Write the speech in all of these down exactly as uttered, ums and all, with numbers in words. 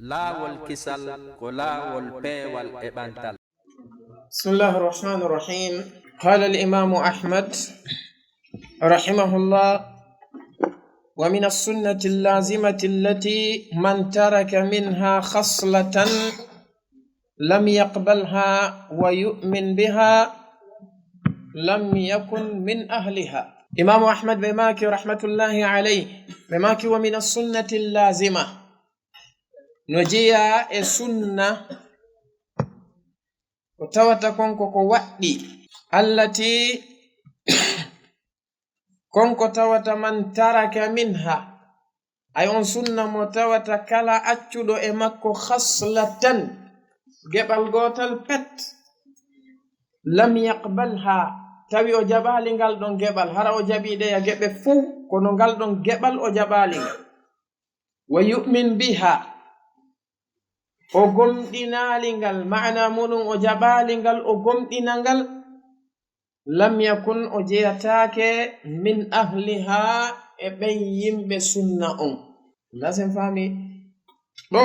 Laawol kisal ko laawol peewal e ɓantal. بسم الله الرحمن الرحيم. قال الإمام أحمد رحمه الله: ومن السنة اللازمة التي من ترك منها خصلة لم يقبلها ويؤمن بها لم يكن من أهلها. Imaamu Ahmad ɓe maaki, rahmatullahi alayhi, ɓe maaki, ومن السنة اللازمة. No jeyaa e sunna, ko tawata kon ko ko waɗɗi, allati, kon ko tawata man taraka minha, ay on sunna mo tawata kala accuɗo e makko khaslatan, geɓal gootal pet, lam yaqbalha, tawi o jaɓaali ngal ɗon geɓal, hara o jaɓii ɗeya geɓe fow, kono ngal ɗon geɓal o jaɓaali ngal. Wa yu'min biha, o gomɗinaali ngal, maana muɗum o jaɓaali ngal, o gomɗina ngal, lam yakun, o jeyataake, min ahliha, e ɓen yimɓe sunna on. Ndasen faami ɗo,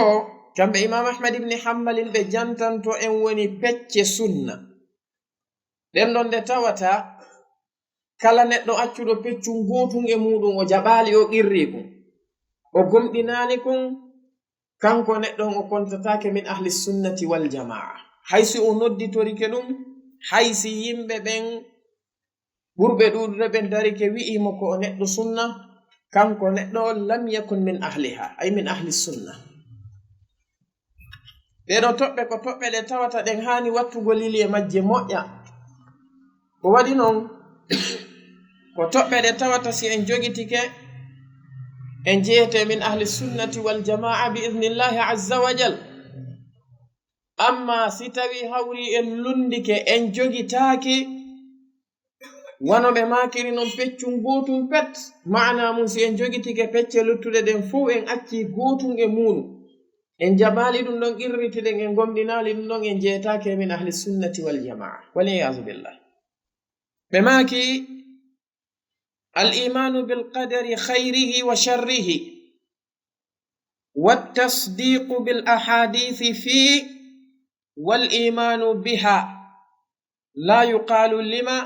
kamɓe Imam Ahmad ibn Hanbalin ɓe jantanto en woni pecce sunna. Ɗen ɗon ɗe tawata kala neɗɗo accuɗo peccun gootun e muɗum, o jaɓaali, o qirrii kun, o gomɗinaali kun, kanko neɗɗo on o kontataake min ahli sunnati wal jamaa. Hay si o nodditorike ɗum, hay si yimɓe ɓen ɓurɓe ɗuuɗude ɓen darike wi'i mo ko o neɗɗo sunna, kanko neɗɗo on lam yakun min ahliha, ay min ahli sunna. Ɗee ɗoo toɓɓe ko toɓɓe ɗe tawata ɗen haani wattugol yili e majje moƴƴa. Ko waɗi non, ko toɓɓe ɗe tawata si en jogitike, en jeyete min ahli sunnati wal jamaa bi idnillahi azza wa jal. Amma si tawi hawri en lunndike, en jogitaaki, wano ɓe maakiri non peccun gootun pet, maana mun si en jogitike pecce luttuɗe ɗen fow, en acci gootun e muɗum, en jaɓaali ɗum ɗon qirritiɗen, en gomɗinaali ɗum ɗon, en jeyetaake min ahli sunnati wal jamaa. Wal iyaazu billah. Ɓe maaki, al imaanu bil qadari khayrihi wa sharrihi, wa tasdiqu bil ahadithi fi, wal imaanu biha, la yuqaalu lima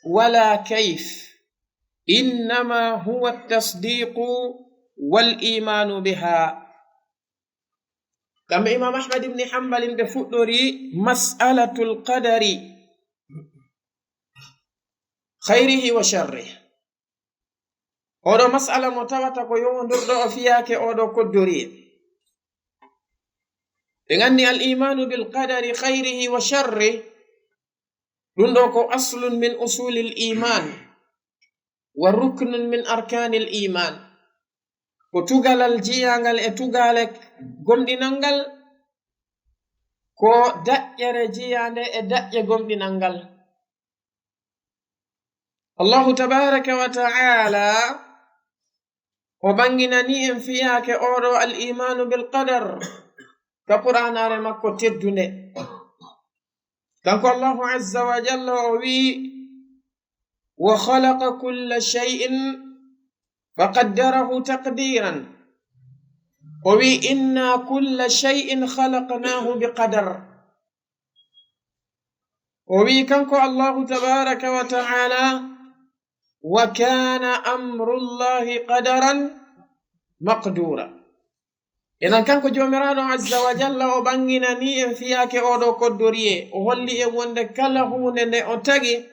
wala kayf, innama huwa tasdiqu wal imaanu biha. Kamɓe Imam Ahmad ibn Hanbalin ɓe fuɗɗori mas'alatul qadari khayrihi wa sharrihi. Oɗo mas'ala mo tawata ko yowondirɗo o fiyaake oɗo koddoriye. Ɓe ganni al imaanu bil qadari khayrihi wa sharrihi, ɗum ɗo ko aslun min usulil iman, wa ruknun min arkanil iman. Ko tugalal jiyangal e tugale gomɗinal ngal, ko daƴƴere jiyande e daƴƴe gomɗinal ngal. Allahu tabaraka wa ta'ala o ɓanginani en fiyaake oɗo al imaanu bil qadar ka Qur'aanaare makko teddunde. Kanko Allahu azza wa jalla o wi'i, "Wa khalaqa kulla shay'in fa qaddarahu taqdiran." O wi'i, "Inna kulla shay'in khalaqnahu bi qadar." O wi'i kanko Allahu tabaraka wa ta'ala, "Wa kana amrullahi qadaran maqdura." Inan kanko Joomiraaɗo azza wa jalla o ɓanginani en fiyaake oɗo koddoriye, o holli en wonde kala huunde nde o tagi,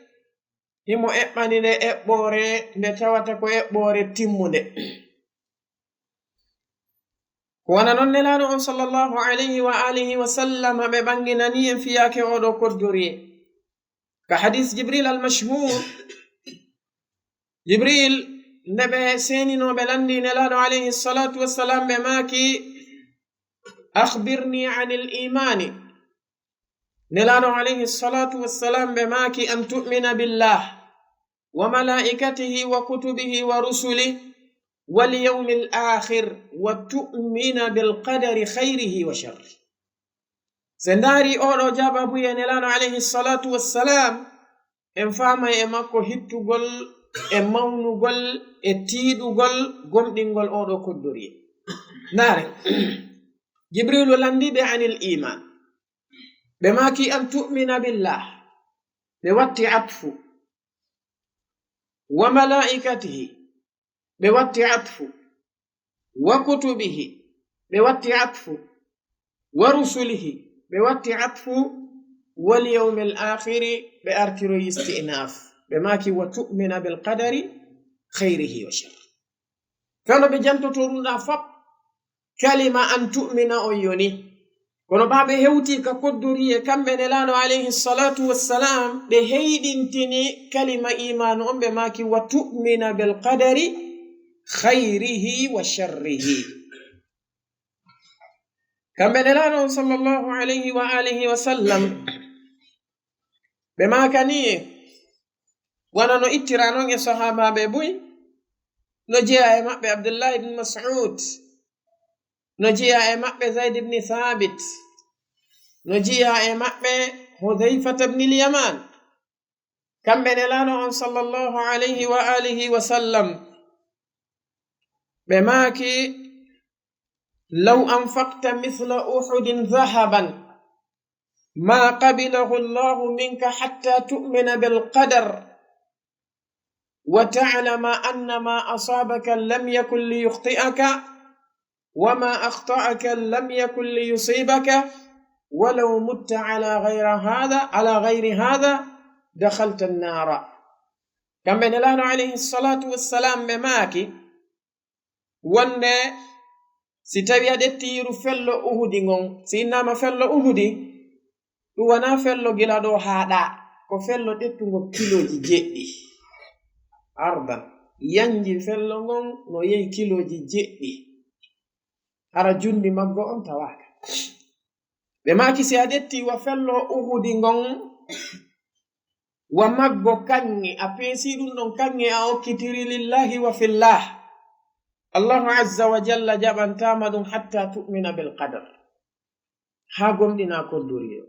himo eɓɓani nde eɓɓoore nde tawata ko eɓɓoore timmunde. Ko wona non Nelaaɗo on sallallahu alayhi wa alihi wa sallam ɓe ɓanginani en fiyaake oɗo koddoriye. Ka hadis Jibril al-mashhur, Jibril, nde ɓe seeninoo ɓe lanndii Nelaaɗo alayhi salatu wassalam, ɓe maaki, "Akhbirni anil imani." Nelaaɗo alayhi salatu wassalam ɓe maaki, "An tu'mina billah wa malaikatihi wa kutubihi wa rusulihi wal yawmil akhir wa tu'mina bil qadari khayrihi wa sharrihi." Se ndaari oɗo jaababuye Nelaaɗo alayhi salatu wassalam, en faamay e makko hittugol e mawnugol e tiiɗugol gomɗingol oɗo koddoriye. Ndaare, Jibrilu lanndii ɓe anil iman. Ɓe maaki an tu'mina billah. Ɓe watti atfu. Wa malaikatihi. Ɓe watti atfu. Wa kutubihi. Ɓe watti atfu. Wa rusulihi. Ɓe watti atfu. Wal yawmil akhiri. Ɓe artiro istinaf. Ɓe maaki wa tu'mina bil qadari khayrihi wa sharrihi. Kala ɓe jantoto ɗum ɗa fop, kalima an tu'mina on yoni. Kono ɓa ɓe hewti ka koddoriye, kamɓe Nelaaɗo alayhi salatu wassalam, ɓe heyɗintini kalima imanu on, ɓe maaki wa tu'mina bil qadari khayrihi wa sharrihi. Kamɓe Nelaaɗo on sallallahu alayhi wa alihi wa sallam, ɓe maakani wano no ittira non e sahaabaaɓe buy, no jeyaa e maɓɓe Abdullahi ibn Mas'ud, no jeyaa e maɓɓe Zayd ibn Thabit, no jeyaa e maɓɓe Hudhayfata ibn al-Yaman. Kamɓe Nelaaɗo on sallallahu alayhi wa alihi wa sallam, ɓe maaki, "Law anfaqta mithla Uhudin dhahaban, ma qabilahu Allahu minka hatta tu'mina bil qadar, wa ta'lama anna ma asabaka lam yakun liyukhti'aka, wa ma akhta'aka lam yakun liyusibaka, wa law mutta ala ghayri hadha, ala ghayri hadha, dakhalta an-nara." Kamɓe Nelaaɗo alayhi salatu wassalam ɓe maaki, wonde si tawi a ƴetti iru fello Uhudi ngon, si innama fello Uhudi, ɗum wona fello gila ɗo haa ɗa, ko fello ƴettungo kiloji jeɗɗi. Ardan, yanji fello ngon no yehi kiloji jeɗɗi. Hara jundi maggo on tawaka. Ɓe maaki si a ƴetti wa fello Uhudi ngon, wa maggo kaŋŋe, a peesi ɗum ɗon kaŋŋe, a okkitiri lillahi wa fillah. Allahu azza wa jalla jaɓantama ɗum hatta tu'mina bil qadar. Haa gomɗina koddoriye.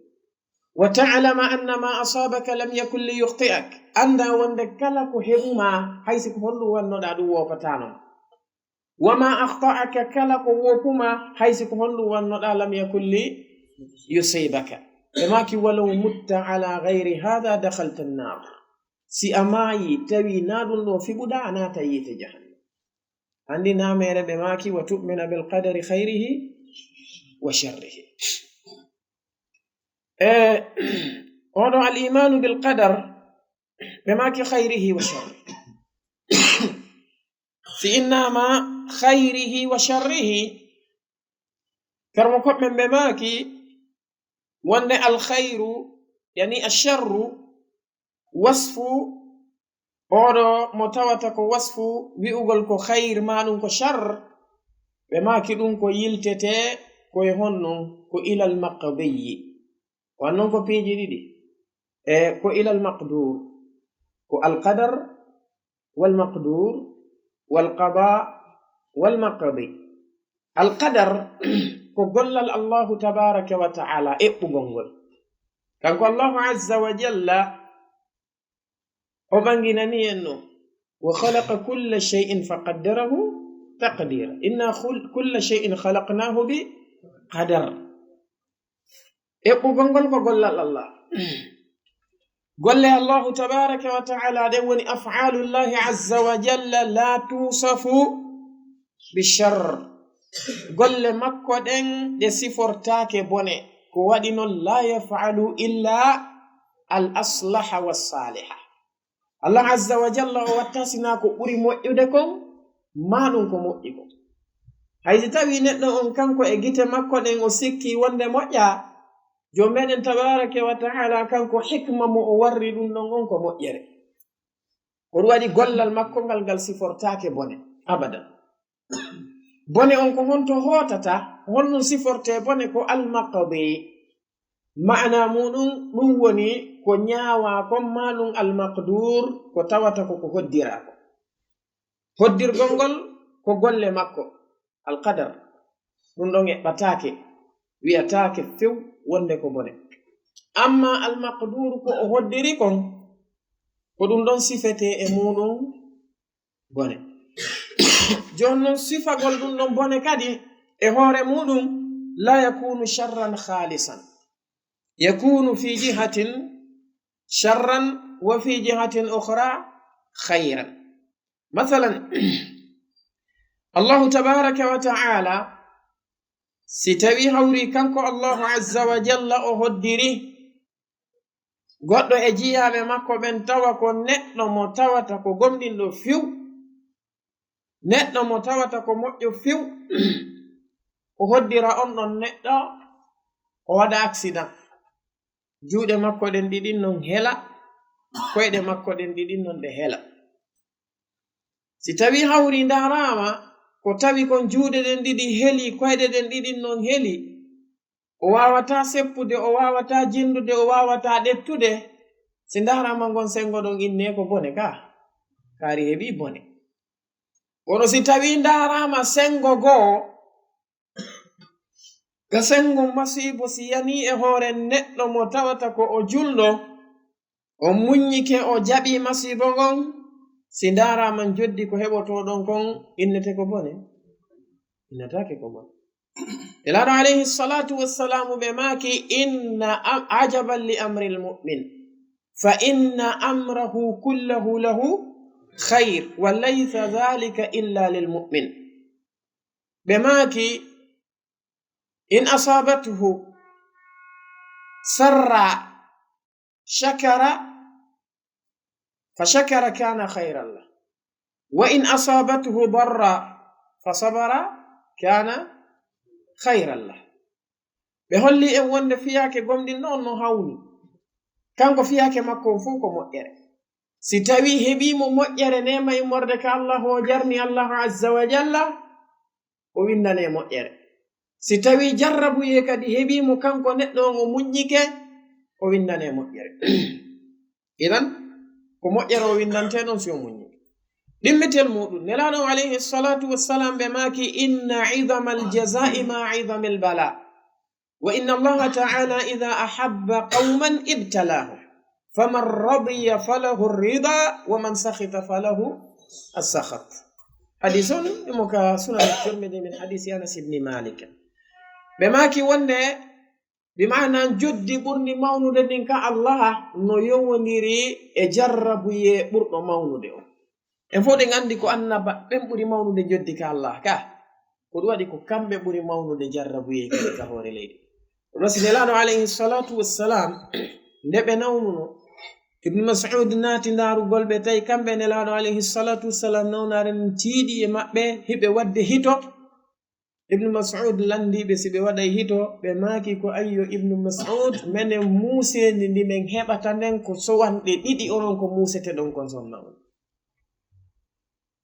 Wa ta'lama anna ma asabaka lam yakun li yukhti'ak. Anda wonde kala ko heɓuma, haysi ko honɗum wannoɗa ɗum wopatano. Wa ma akhta'aka, kala ko wopuma, haysi ko honɗum wannoɗa, lam yakun li yusibaka. Ɓe maaki, "Walaw mutta ala ghayri hadha dakhalta an-nar." Si a maayi, tawi na ɗum ɗo fiɓuɗa, a naata yiite jahannam. Andi na mere ɓe maaki, "Wa tu'mina bil qadari khayrihi wa sharrihi." E, oɗo al imanu bil qadar, ɓe maaki khayrihi wa sharrihi. Si innama khayrihi wa sharrihi, karmo koɓɓen ɓe maaki wonde al khayru, yani asharru, wasfu, oɗo mo tawata ko wasfu wi'ugol ko khayr ma ɗum ko shar, ɓe maaki ɗum ko yiltete ko e honno, ko ilal maqdiyi. Wan non ko piiji ɗiɗi. E ko ilal maqdur, ko al qadar wal maqdur, wal qada wal maqdi. Al qadar ko gollal Allahu tabaraka wa ta'ala eɓɓugol ngol. Kanko Allahu azza wa jalla o ɓanginani en no, "Wa khalaqa kulla shay'in fa qaddarahu taqdira. Inna khul-, kulla shay'in khalaqnahu bi qadar." Eɓɓugol ngol ko gollal Allah. Golle Allahu tabaraka wa ta'ala ɗen woni af'alullahi azza wa jalla la tusafu bi shar. Golle makko ɗen ɗe sifortaake bone. Ko waɗi non la yaf'alu illa al aslaha was saliha. Allah azza wa jalla o watta sina ko ɓuri moƴƴude kon, ma ɗum ko moƴƴi kon. Hay si tawi neɗɗo on kanko e gite makko ɗen o sikki wonde moƴƴa, Joom meɗen tabaraka wa ta'ala kanko hikma mo o warri ɗum ɗon on ko moƴƴere. Ko ɗum waɗi gollal makko ngal ngal sifortaake bone abadan. Bone on ko honto hootata, honɗum siforte bone? Ko almaqdi. Ma'ana muɗum ɗum woni ko ñaawa kon ma ɗum almaqdur ko tawata ko ko hoddira ko. Hoddirgol ngol ko golle makko, alqadar. Ɗum ɗon eɓɓataake, wi'ataake few wonde ko bone. Amma almaqdur ko o hoddiri kon, ko ɗum ɗon sifete e muɗum bone. Jooni non sifagol ɗum ɗon bone kadi e hoore muɗum, لا يكون شرا خالصا، يكون في جهة شرا وفي جهة أخرى خيرا. Masalan, Allahu tabaraka wa ta'ala, si tawi hawri kanko Allahu azza wa jalla o hoddiri goɗɗo e jiyaaɓe makko ɓen tawa ko neɗɗo mo tawata ko gomɗinɗo few, neɗɗo mo tawata ko moƴƴo few, o hoddira on ɗon neɗɗo, o waɗa accident. Juuɗe makko ɗen ɗiɗin non hela, koyɗe makko ɗen ɗiɗin non ɗe hela. Si tawi hawri ndaaraama, ko tawi kon juuɗe ɗen ɗiɗi heli, koyɗe ɗen ɗiɗin non heli, o waawataa seppude, o waawataa jenndude, o waawataa ɗettude. Si ndaaraama ngon senngo ɗon innee ko bone ka, kaari heɓii bone. Kono si tawi ndaaraama senngo goo, ka senngo masiibo si yanii e hoore neɗɗo mo tawata ko o julɗo, o muññike, o jaɓii masiibo ngon, si ndaaraama njoddi ko heɓotoo ɗon kon, innete ko bone? Innetaake ko bone. Nelaaɗo alayhi salatu wassalaamu ɓe maaki, inna am-, ajaban li amril mu'min, fa inna amrahu kullahu lahu khayr, wa laysa dhalika illa lil mu'min. Ɓe maaki, in asabathu sarra shakara, fa shakara kana khayran lah. Wa in asabathu darra, fa sabara kana khayran lah. Ɓe holli en wonde fiyaake gomɗinɗo on no hawni. Kanko fiyaake makko on fow ko moƴƴere. Si tawi heɓii mo moƴƴere, neema immorde ka Allahu, o jarni Allahu azza wa jalla, o winndane moƴƴere. Si tawi jarrabuyee kadi heɓii mo kanko neɗɗo on, o muññike, o winndane moƴƴere. Idan, ko moƴƴere o winndantee ɗon si o muññike. Ɗimmitel muuɗum, Nelaaɗo alayhi salatu wassalam ɓe maaki, inna idama al jazai ma idami al bala. Wa inna Allaha ta'ala idha ahabba qawman ibtalahum. Faman radiya falahu rida, wa man sakhita falahu as-sakhat. Hadis on, imo ka Sunan Tirmidhi min hadisi Anas ibn Malik. Ɓe maaki wonde, bi maana joddi ɓurndi mawnude ndin ka Allah, no yowondiri e jarrabuyee ɓurɗo mawnude on. En fow ɗen anndi ko annaba ɓen ɓuri mawnude joddi ka Allah ka. Ko ɗum waɗi ko kamɓe ɓuri mawnude jarrabuyee kadi ka hoore leydi. Ɗum si Nelaaɗo alayhi salatu wassalam, nde ɓe nawnuno, Ibnu Mas'ud naati ndaarugol ɓe, tawi kamɓe Nelaaɗo alayhi salatu wassalam nawnaare nden tiiɗi e maɓɓe, hiɓe waɗde hito. Ibnu Mas'ud lanndii ɓe si ɓe waɗay hito, ɓe maaki ko, ayyo Ibnu Mas'ud, menen muuseendi ndi men heɓata nden ko sowanɗe ɗiɗi onon ko muuseteɗon kon sonna on.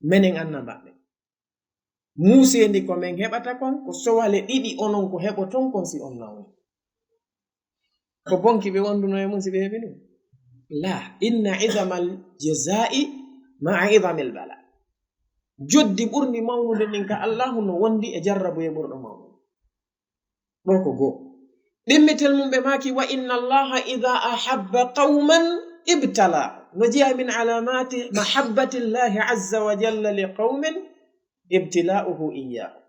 Menen annabaaɓe. Muuseendi ko men heɓata kon, ko sowale ɗiɗi onon ko heɓoton kon si on nawni. Ko bonki ɓe wonduno e mun si ɓe heɓi ɗum? La, inna idamal jazaa'i ma'a idamil bala. Joddi ɓurndi mawnude ndin ka Allahu no wondi e jarrabuyee ɓurɗo mawnude. Ɗo ko goo. Ɗimmitel mum ɓe maaki, wa inna Allaha idha ahabba qawman ibtala. No jeyaa min alamati mahabbatillahi azza wa jalla li qawmin ibtila'uhu iyyahu.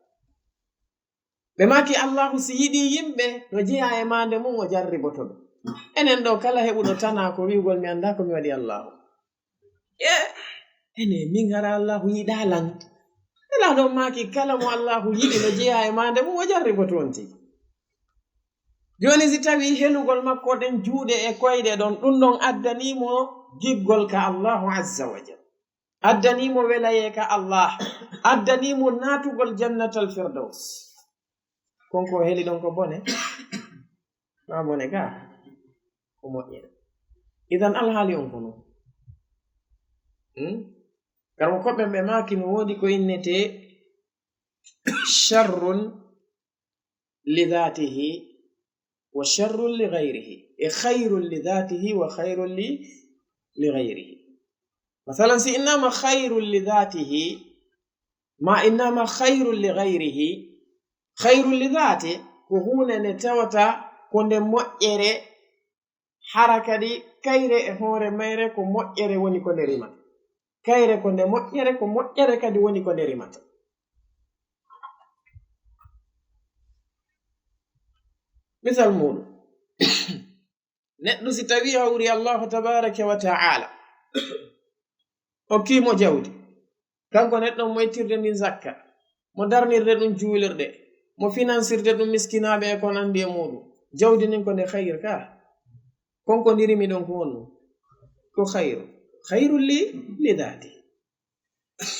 Ɓe maaki, Allahu si yiɗii yimɓe, no jeyaa e maande mum o jarriboto ɗum. Enen ɗo kala heɓuɗo tanaa ko wi'ugol mi anndaa ko mi waɗi Allahu. E, ene, min hara Allahu yiɗaa lan. Nelaaɗo maaki, kala mo Allahu yiɗi no jeyaa e maande mum o jarriboto on tigi. Jooni si tawii helugol makko ɗen juuɗe e koyɗe ɗon, ɗum ɗon addanii mo giggol ka Allahu azza wa jalla. Addanii mo welayee ka Allah. Addanii mo naatugol jannatal firdaws. Kon ko heli ɗon ko bone? Maa bone ka? Ko moƴƴere. Idan alhaali on ko non. Hmm? Kadi ko ɓen ɓe maaki no woodi ko innetee sharrun li dhatihi wa sharrun li ghayrihi. E khayrun li dhatihi wa khayrun li, li ghayrihi. Masalan, si innama khayrun li dhatihi, ma innama khayrun li ghayrihi, khayrun li dhati, ko huunde nde tawata ko nde moƴƴere, hara kadi kayre e hoore mayre ko moƴƴere woni ko nde rimata. Kayre ko nde moƴƴere, ko moƴƴere kadi woni ko nde rimata. Misal muuɗum, neɗɗo si tawii hawri Allahu tabaaraka wa ta'ala okkii mo jawdi, kanko neɗɗo mo ittirde ndin zakka, mo darnirde ɗum juulirɗe, mo finansirde ɗum miskinaaɓe e ko nanndi e muuɗum, jawdi ndin ko nde khayr ka. Kon ko ndi rimi ɗon ko honɗum? Ko khayru. Khayrun li, li dhati.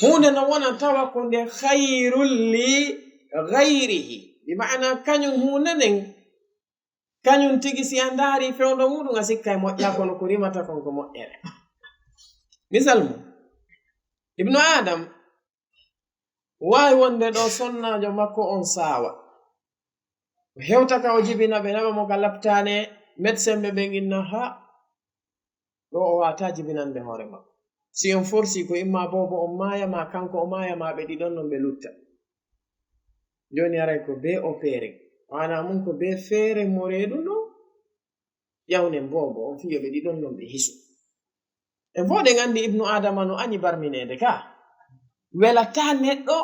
Huunde no wona tawa ko nde khayrun li ghayrihi. Bi ma'ana kañum huunde nden, kañum tigi si a ndaari fewndo muuɗum a sikkay moƴƴa, kono ko rimata kon ko moƴƴere. Misal mum, Ibnu Adam waawi wonde ɗo sonnaajo makko on saawa. O hewta ka o jibina ɓe naɓa mo ka laptaane, médecin ɓe ɓen inna ha ɗo o waata jibinande hoore makko. Si on forsi ko imma boobo on maaya ma kanko o maaya ma ɓe ɗiɗon non ɓe lutta. Jooni aray ko bee opérer. Maanaa mun ko bee feere mo reedu non. Yawnen boobo on fiyo ɓe ɗiɗon non ɓe hisu. E fof ɗen anndi Ibnu Adama no añi barmineede ka. Welataa neɗɗo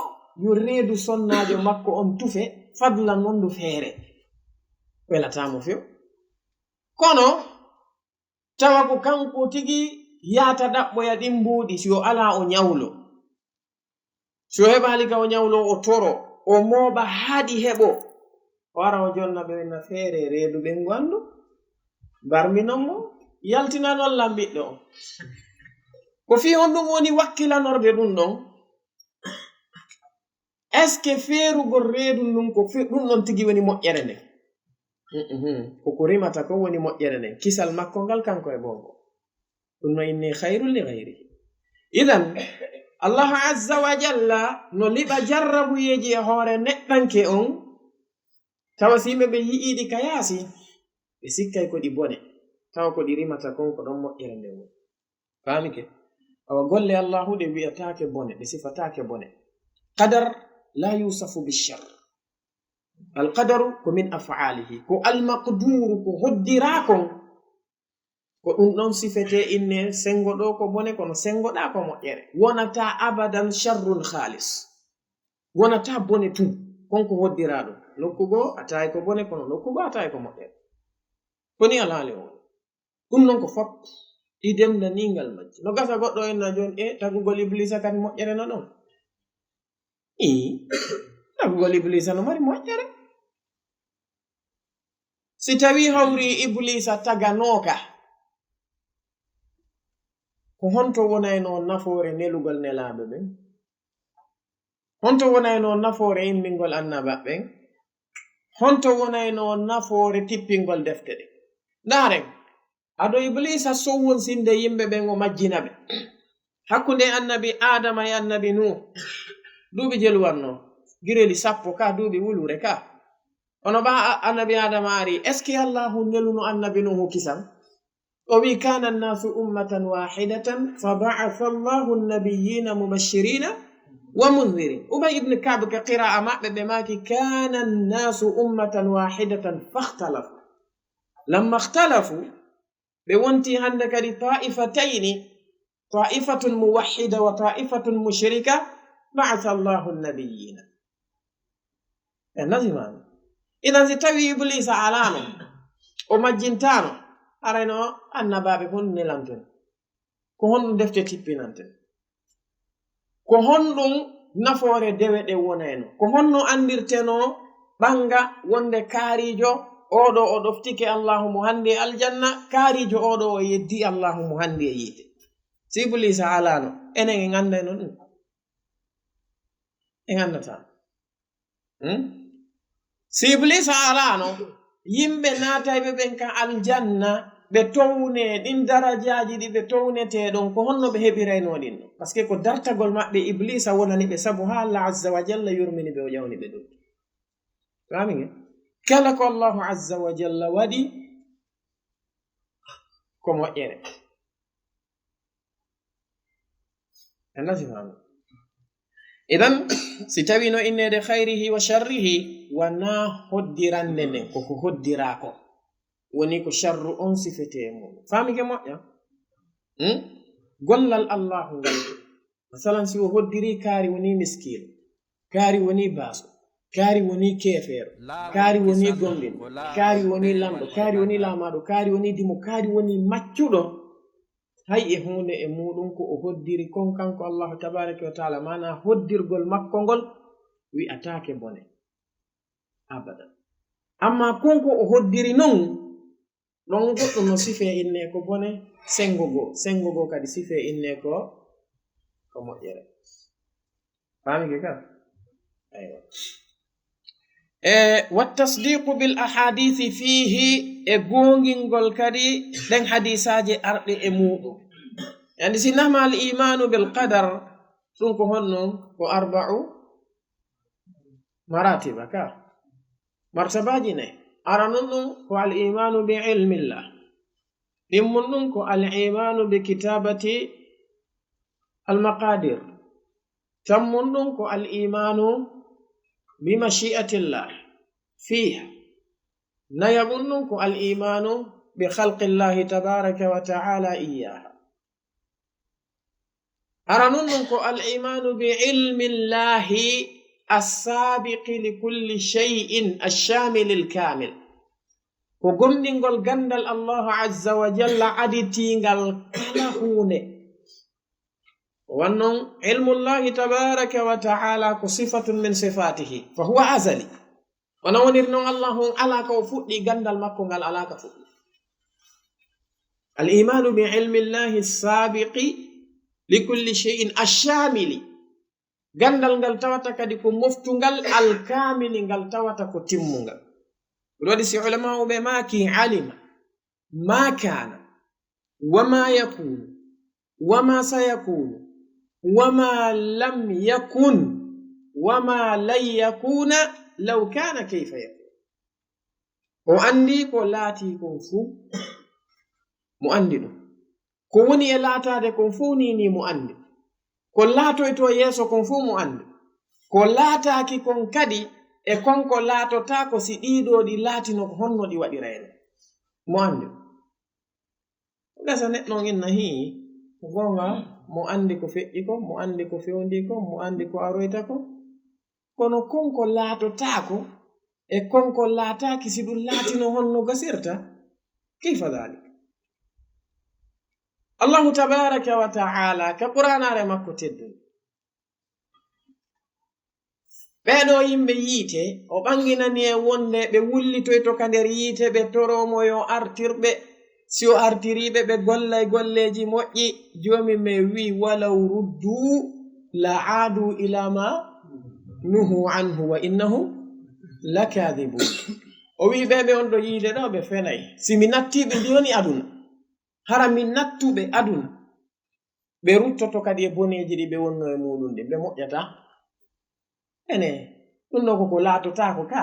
yo reedu sonnaajo makko on tufe, fadlan non ndu feere. Welataa mo few. Kono, tawa ko kanko tigi yaata ɗaɓɓoya ɗin mbuuɗi, si o alaa o ñawlo. Si o heɓaali ka o ñawlo, o toro, o mooɓa haa ɗi heɓo. O ara o jonna ɓe winna feere reedu ɓen ngu anndu. Barminon mo, yaltinan on lambiɗɗo on. Ko fii honɗum woni wakkilanorde ɗum ɗon? Est-ce que feerugol reedu ndun ko fe-, ɗum ɗon tigi woni moƴƴere nden? Mm-mm. Ko ko rimata ko woni moƴƴere nden. Kisal makko ngal kanko e boobo. Ɗum no inni khayrun li ghayrihi. Idan, Allahu azza wa jalla no liɓa jarrabuyeeji e hoore neɗɗanke on, tawa si yimɓe ɓe yi'ii ɗi ka yaasi, ɓe sikkay ko ɗi bone, tawa ko ɗi rimata kon ko ɗon moƴƴere nden woni. Faamike? Awa golle Allahu ɗe wi'ataake bone, ɗe sifataake bone. Qadar la yusafu bishar. Al qadaru ko min af'alihi, ko al maqduru, ko hoddiraa kon. Ko ɗum ɗon sifetee inne senngo ɗoo ko bone, kono senngo ɗaa ko moƴƴere. Wonataa abadan sharrun khalis. Wonataa bone tun. Kon ko hoddiraa ɗum. Nokku goo a tawi ko bone, kono nokku goo a tawi ko moƴƴere. Ko ni alhaali on. Ɗum non ko fop. Ɗi denndaniingal majji. No gasa goɗɗo en na jooni, e tagugol Iblisa kadi moƴƴere na ɗon. Ii, tagugol Iblisa no mari moƴƴere. Si tawii hawri Iblisa taganooka, ko honto wonaynoo nafoore nelugol nelaaɓe ɓen? Honto wonaynoo nafoore immingol annabaaɓe ɓen? Honto wonaynoo nafoore tippingol defte ɗen? Ndaaren, ado Iblisa sowwonsinde yimɓe ɓen, o majjina ɓe. Hakkunde annabi Adama e annabi Nuh, duuɓi jelu wannoo, gireli sappo ka, duuɓi wuluure ka. Ono ɓa a-, annabi Adama ari, est-ce que Allahu neluno annabi Nuhu kisan? O wi, "Kana nnasu ummatan wahidatan, fa ba'atha Allahu nnabiyyina mubashirina wa mundhirin." Ubay ibn Ka'b ka qira'a maɓɓe, ɓe maaki, "Kana nnasu ummatan wahidatan, fakhtalafu." Lamma ikhtalafu, ɓe wonti hannde kadi ta'ifatayni, ta'ifatun muwahhida wa ta'ifatun mushrika, ba'atha Allahu nnabiyyina. En nasimaani. Idan si tawi Iblisa alaano, o majjintaano, arayno annabaaɓe kon nelanten. Ko honɗum defte tippinanten? Ko honɗum nafoore dewe ɗen wonayno? Ko honno anndirtenoo ɓannga wonde kaariijo oo ɗoo o ɗoftike Allaahu mo hanndi e aljanna, kaariijo oo ɗoo o yeddi Allaahu mo hanndi e yiite? Si Ibliisa alaano, enen en anndayno ɗum? En anndataa. Hmm? Si Ibliisa alaano, yimɓe naatayɓe ɓen ka aljanna, ɓe townee, ɗin darajaaji ɗi ɓe townetee ɗon, ko honno ɓe heɓiraynoo ɗin ɗon? Parce que ko dartagol maɓɓe Ibliisa wonani ɓe, sabu haa Allah Azza wa Jalla yurmini ɓe, o ƴawni ɓe ɗum. Faami ngeen? Kala ko Allahu Azza wa Jalla waɗi, ko moƴƴere. En nasi faami. Idan, si tawi no inneede khayrihi wa sharrihi, wanaa hoddirande nden, ko ko hoddiraa ko. Woni ko sharru on sifetee e mum. Faami ke moƴƴa? Hmm? Gollal Allahu ngal. Masalan, si o hoddirii kaari woni miskiino, kaari woni baaso, Kaari woni keefeero, kaari woni gomɗinɗo, kaari woni lanɗo, kaari woni laamaaɗo, kaari woni dimo, kaari woni maccuɗo. Hay e huunde e muuɗum ko o hoddiri kon kanko Allahu tabaaraka wa taala, maanaa hoddirgol makko ngol wi'ataake bone. Abadan. Amma kon ko o hoddiri non, ɗon goɗɗum no sifee innee ko bone, senngo goo, senngo goo kadi sifee innee ko, ko moƴƴere. Faamike ka? Aywa. E, wa tasdiqu bil ahadithi fiihi, e goongingol kadi ɗen hadiisaaji arɗi e muuɗum. Yani si nama al imaanu bil qadar, ɗum ko honno? Ko arba'u maratiba ka. Martabaaji nayi. Aranun ɗum ko al imaanu bi ilmillah. Ɗimmun ɗum ko al imaanu bi kitaabati al maqadir. Tammun ɗum ko al imaanu bi mashi'atillah fiiha. Nayaɓun ɗum ko al imaanu bi khalqillahi tabaaraka wa ta'ala iyyaha. Aranun ɗum ko al imaanu bi ilmillahi assaabiqi li kulli shay'in ashaamilil kaamil. Ko gomɗingol ganndal Allahu azza wa jalla aditiingal kala huunde. Wannon ilmullahi tabaaraka wa ta'ala ko sifatun min sifaatihi, fa huwa azali. Wano woniri non Allahu on alaa ka o fuɗɗi, ganndal makko ngal alaa ka fuɗɗi. Al imaanu bi ilmillahi saabiqi li kulli shay'in ashaamili. Ganndal ngal tawata kadi ko moftungal, alkaamili, ngal tawata ko timmungal. Ɗum waɗi si ulama'uɓe maaki alima ma kaana, wa ma yakuunu, wa ma sayakuunu, wa ma lam yakun, wa ma lan yakuuna, law kaana kayfa yakuun. O anndi ko laatii kon fuu, mo anndi ɗum. Ko woni e laataade kon fuu nii nii mo anndi. Ko laatoytoo yeeso kon fuu mo anndi. Ko laataaki kon kadi e kon ko laatotaako si ɗii ɗoo ɗi laatino ko honno ɗi waɗirayno. Mo anndi. Gasa neɗɗo on inna hii, ko goonga, mo anndi ko feƴƴi kon, mo anndi ko fewndii kon, mo anndi ko aroyta kon. Kono kon ko laatotaako, e kon ko laataaki si ɗum laatino honno gasirta? Kayfa dhalik? Allahu tabaaraka wa ta'ala ka Qur'aanaare makko teddunde. Ɓee ɗoo yimɓe yiite, o ɓanginani en wonde ɓe wullitoyto ka nder yiite, ɓe toroo mo yo artir ɓe. Si o artirii ɓe, ɓe gollay golleeji moƴƴi, Joomi men wi'i, "Walaw ruddu la aadu ila ma nuhu anhu wa innahum lakadibun." O wi'i ɓe, ɓe on ɗo yiide ɗo, ɓe fenay. Si mi nattii ɓe jooni aduna, hara mi nattu ɓe aduna, ɓe ruttoto kadi e boneeji ɗi ɓe wonno e muuɗum ɗin, ɓe moƴƴata. Ene, ɗum ɗo ko ko laatotaako ka.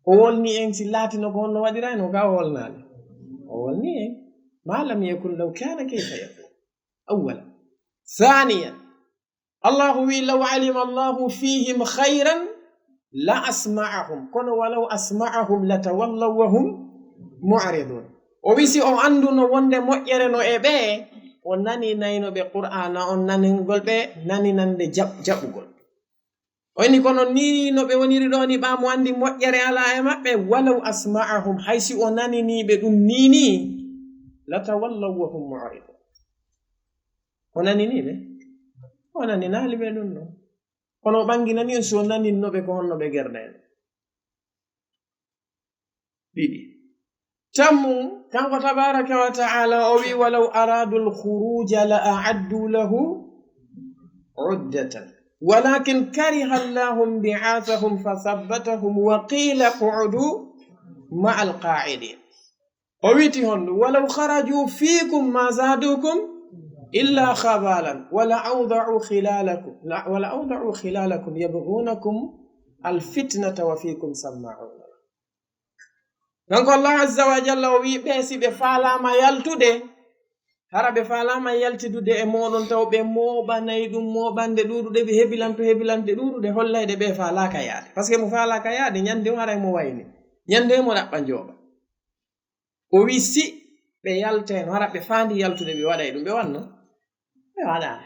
O wolni en si laatino ko honno waɗirayno ka o wolnaali. O wolni en. Ma lam yakun law kana kayfa yakun. Awwalan. Thaniyan. Allahu wi, "Law alima Allahu fihim khayran la asma'ahum." Kono walaw asma'ahum latawallaw wa hum mu'ridun. O wi si o anduno wonde moƴƴere no e ɓe, o naninayno ɓe Qur'aana on naningol ɓe naninande jaɓ-, jaɓugol. O inni kono ni no ɓe woniri ɗo ni ɓa mo andi moƴƴere ala e maɓɓe, walaw asma'ahum, hay si o nanini ɓe ɗum ni ni, latawallaw wa hum mu'ridun. O nanini ɓe? O naninaali ɓe ɗum ɗo. Kono o ɓanginani en si o naninno ɓe ko honno ɓe gerdayno. Ɗiɗi. Tammu, kanko tabaraka wa ta'ala o wi, "Walaw aradu al-khuruja la a'addu lahu uddatan. Walakin kariha Allahu inbi'athahum fathabbatahum wa qila qu'udu ma'al qa'idin." O witi honɗum, "Walaw kharaju fikum ma zadukum illa khabalan, wala awda'u khilalakum, la, wala awda'u khilalakum yabghunakum al-fitnata wa fikum samma'una." Kanko Allah azza wa jalla o wi, ɓe si ɓe faalama yaltude, hara ɓe faalama yaltidude e moɗon taw ɓe moɓanay ɗum moɓande ɗuɗude, ɓe hebilanto hebilante ɗuɗude, hollayde ɓe faalaka yaade. Parce que mo faalaka yaade, ñande o haray mo wayni. Ñande mo ɗaɓɓa njooɓa. O wi si ɓe yaltayno, hara ɓe faandi yaltude, ɓe waɗay ɗum, ɓe wanno? Ɓe waɗaano.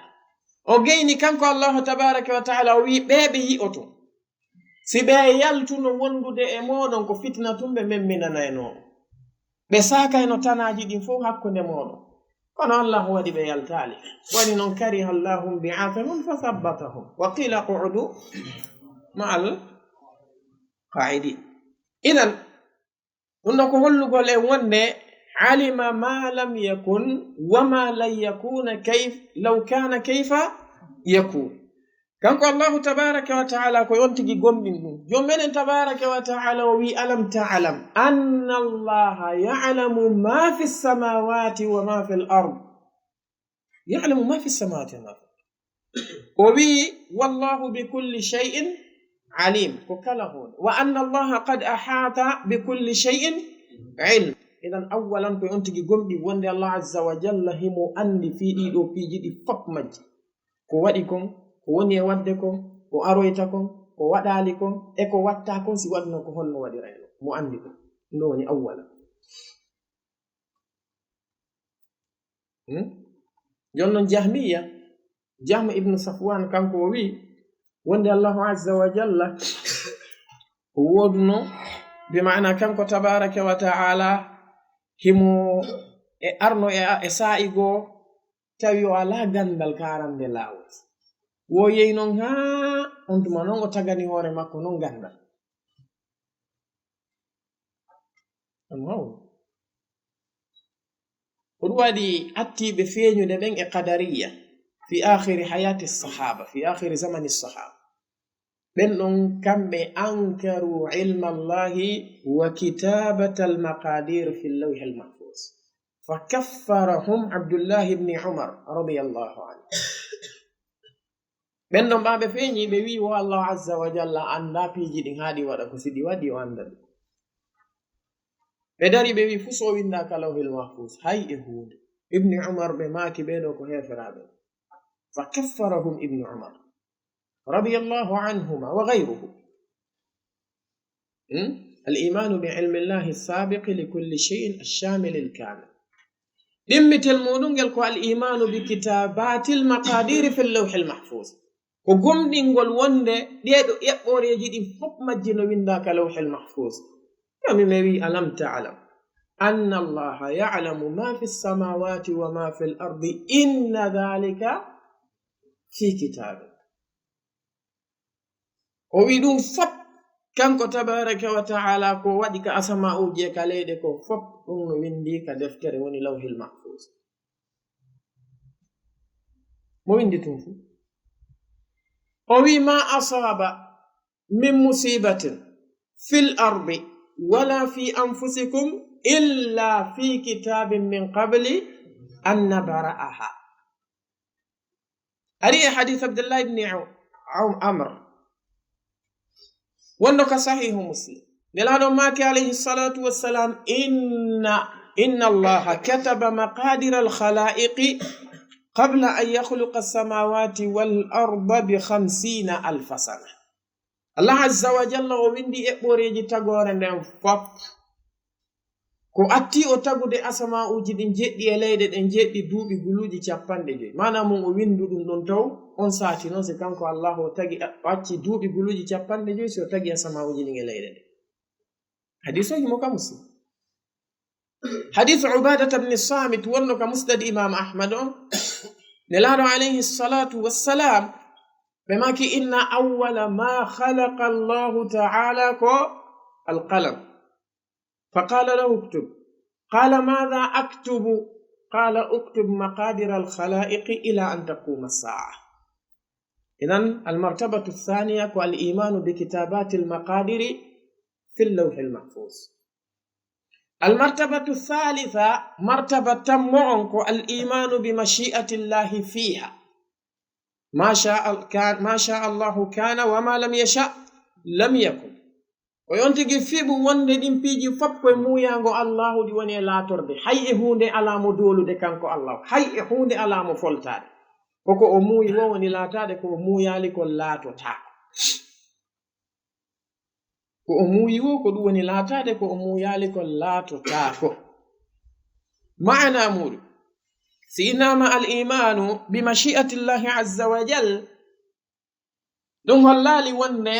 O geyni kanko Allahu tabaraka wa ta'ala, o wi ɓe ɓe yi'oto. Si ɓe yaltuno wondude e mooɗon, ko fitina tun ɓe memminanaynoo. Ɓe saakayno tanaaji ɗin fow hakkunde mooɗon. Kono Allaahu waɗi ɓe yaltaali. Waɗi non, kariha Allahu bi'athahum fa sabbatahum. Wa qila qu'udu ma'al qa'idin. Idan, ɗum ɗo ko hollugol en wonde alima ma lam yakun wa ma lan yakuna kayf-, law kana kayfa yakun. Kanko Allahu tabaraka wa ta'ala ko on tigi gomɗin ɗum. Joom meɗen tabaraka wa ta'ala o wi, "Alam ta'lam anna Allaha ya'lamu ma fi samawati wa ma fil ard." Ya'lamu ma fi samawati wa ma fil ard. O wi, "Wallahu bi kulli shay'in alim." Ko kala huunde. "Wa anna Allaha qad ahata bi kulli shay'in ilm." Idan awwalan ko on tigi gomɗi wonde Allah azza wa jalla himo andi fii ɗii ɗoo piiji ɗi fop majji. Ko waɗi kon, ko woni e waɗde kon, ko aroyta kon, ko waɗaali kon, e ko watta kon, si waɗno ko honno waɗirayno. Mo andi ɗum. Ɗum woni awwala. Hmm? Jooni non Jahmiya, Jahm ibn Safwan, kanko o wi wonde Allahu azza wa jalla o wooduno, bi maana kanko tabaraka wa ta'ala himo e arno e, e saa'i goo tawi o alaa ganndal ka arande laawol. Wo yehi non haa on tuma non o tagani hoore makko non ganndal. Ɗum hawru. Ko ɗum waɗi attiiɓe feeñude ɓen e Qadariya fi akhiri hayati sahaba, fi akhiri zamani sahaba. Ɓen ɗon kamɓe ankaru ilma Allahi wa kitabatal maqadir fil lawhil mahfuz. Fa kaffarahum Abdullah ibn Umar radiyallahu anhu. Ɓen ɗon ɓaaɓe feeñi, ɓe wi'i wo Allah azza wa jalla anndaa piiji ɗin haa ɗi waɗa, ko si ɗi waɗi o annda ɗum. Ɓe dari ɓe wi'i fuu so o winndaaka lawhil mahfuz, hay e huunde. Ibni Umar ɓe maaki ɓee ɗoo ko heeferaaɓe. Fa kaffarahum Ibnu Umar radiyallahu anhuma wa ghayruhu. Hmm? Al-imanu bi ilmillahi sabiqi li kulli shay'in ash-shamil al-kamil. Ɗimmitel muɗum ngel ko al-imanu bi kitabatil maqadiri fil lawhil mahfuz. Ko gomɗingol wonde ɗee ɗoo eɓɓooreeji ɗin fof majji no winndaaka lawhil mahfuz. Kami mi wi, "Alam ta'lam anna Allaha ya'lamu ma fi samawati wa ma fil ardi, inna dhalika fi kitabin." O wi ɗum fop, kanko tabaraka wa ta'ala, ko waɗi ka asama'uuji e ka leyɗe ko fop, ɗum no winndi ka deftere woni lawhil mahfuz. Mo winndi ɗum fuu. O wi, "Ma asaba min musibatin fil ardi wala fi anfusikum illa fi kitabin min qabli an nabra'aha." Ari e hadith Abdullah ibn Aw-, Aw-, Amr. Wonɗo ka Sahihu Muslim. Nelaaɗo maaki alayhi salatu wassalam, "Inna, inna Allaha kataba maqadira al-khalaiqi qabla an yakhluqa as-samawati wal arda bi khamsina alfa sana." Allah azza wa jalla o winndi eɓɓoreeji tagoore nden fop. Ko atti o tagude asama'uuji ɗin jeɗɗi e leyɗe ɗen jeɗɗi duuɓi guluuji capanɗe joyi. Maanaa mun o winndu ɗum ɗon taw, on saati non si kanko Allah o tagi, o acci duuɓi guluuji capanɗe joyi si o tagi asama'uuji ɗin e leyɗe ɗen. Hadiis o himo ka Muslim. Hadiis Ubaadata bni Saamit wonno ka Musnad Imaam Ahmad on. Nelaaɗo alayhi salatu wassalam, ɓe maaki, "Inna awwala ma khalaqa Allahu ta'ala ko al-qalam. Fa qala lahu uktub. Qala madha aktubu? Qala uktub maqadira al-khalaiqi ila an taquma as-sa'a." Idan, al-martabatu ath-thaniya ko al-imanu bi kitabati al-maqadiri fi al-lawhi al-mahfuz. Al-martabatu ath-thalitha, martaba tammo on ko al-imanu bi mashi'ati Allahi fiha. Ma sha al-, kan-, ma sha Allahu kana wa ma lam yasha lam yakun. Ko on tigi fiɓu wonde ɗin piiji fop koye muuyaango Allahu ɗi woni e laatorde. Hay e huunde alaa mo doolude kanko Allahu. Hay e huunde alaa mo foltaade. Ko ko o muuyi wo woni laataade, ko o muuyaali kon laatotaako. Ko o muuyi wo ko ɗum woni laataade, ko o muuyaali kon laatotaako. Maana muuɗum, si innama al imanu bi mashi'ati Allahi azza wa jal, ɗum hollaali wonde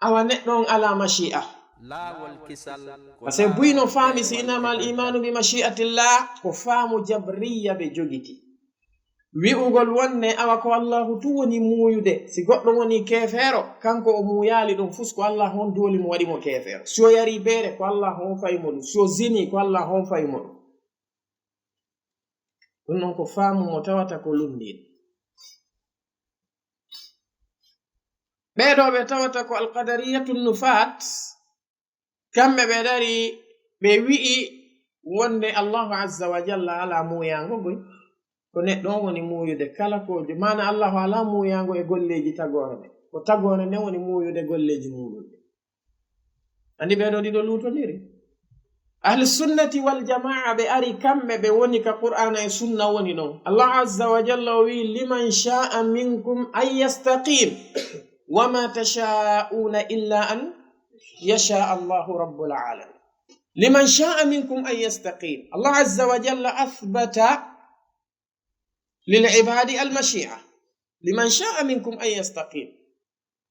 Awa neɗɗo on alaa mashi'a. Laawol kisal ko Parce que buy no faami si innama al imanu bi mashi'atillah, ko faamu jabriya ɓe jogiti. Wi'ugol wonde awa ko Allahu tun woni muuyude, si goɗɗo woni keefeero, kanko o muuyaali ɗum fus ko Allahu on dooli mo waɗi mo keefeero. Si o yari beere, ko Allahu on fayi mo ɗum. Si o zini, ko Allahu on fayi mo ɗum. Ɗum non ko faamu mo tawata ko lunndiiɗo. Ɓee ɗoo ɓe tawata ko alqadariyatu nufaat, kamɓe ɓe dari ɓe wi'i wonde Allahu azza wa jalla alaa muuyaango goy. Ko neɗɗo on woni muuyude kala ko jo-, maana Allahu alaa muuyaango e golleeji tagoore ɗen. Ko tagoore nden woni muuyude golleeji muuɗum ɗin. Anndi ɓee ɗoo ɗiɗo luutondiri? Ahli sunnati wal jamaa ɓe ari kamɓe ɓe woni ka Qur'aana e sunna woni ɗon. Allahu azza wa jalla o wi'i, "Liman sha'a minkum an yastaqim, wa ma tasha'una illa an yasha Allahu rabbul alamin." Liman sha'a minkum an yastaqim. Allah azza wa jalla athbata lil ibadi al mashi'a. Liman sha'a minkum an yastaqim.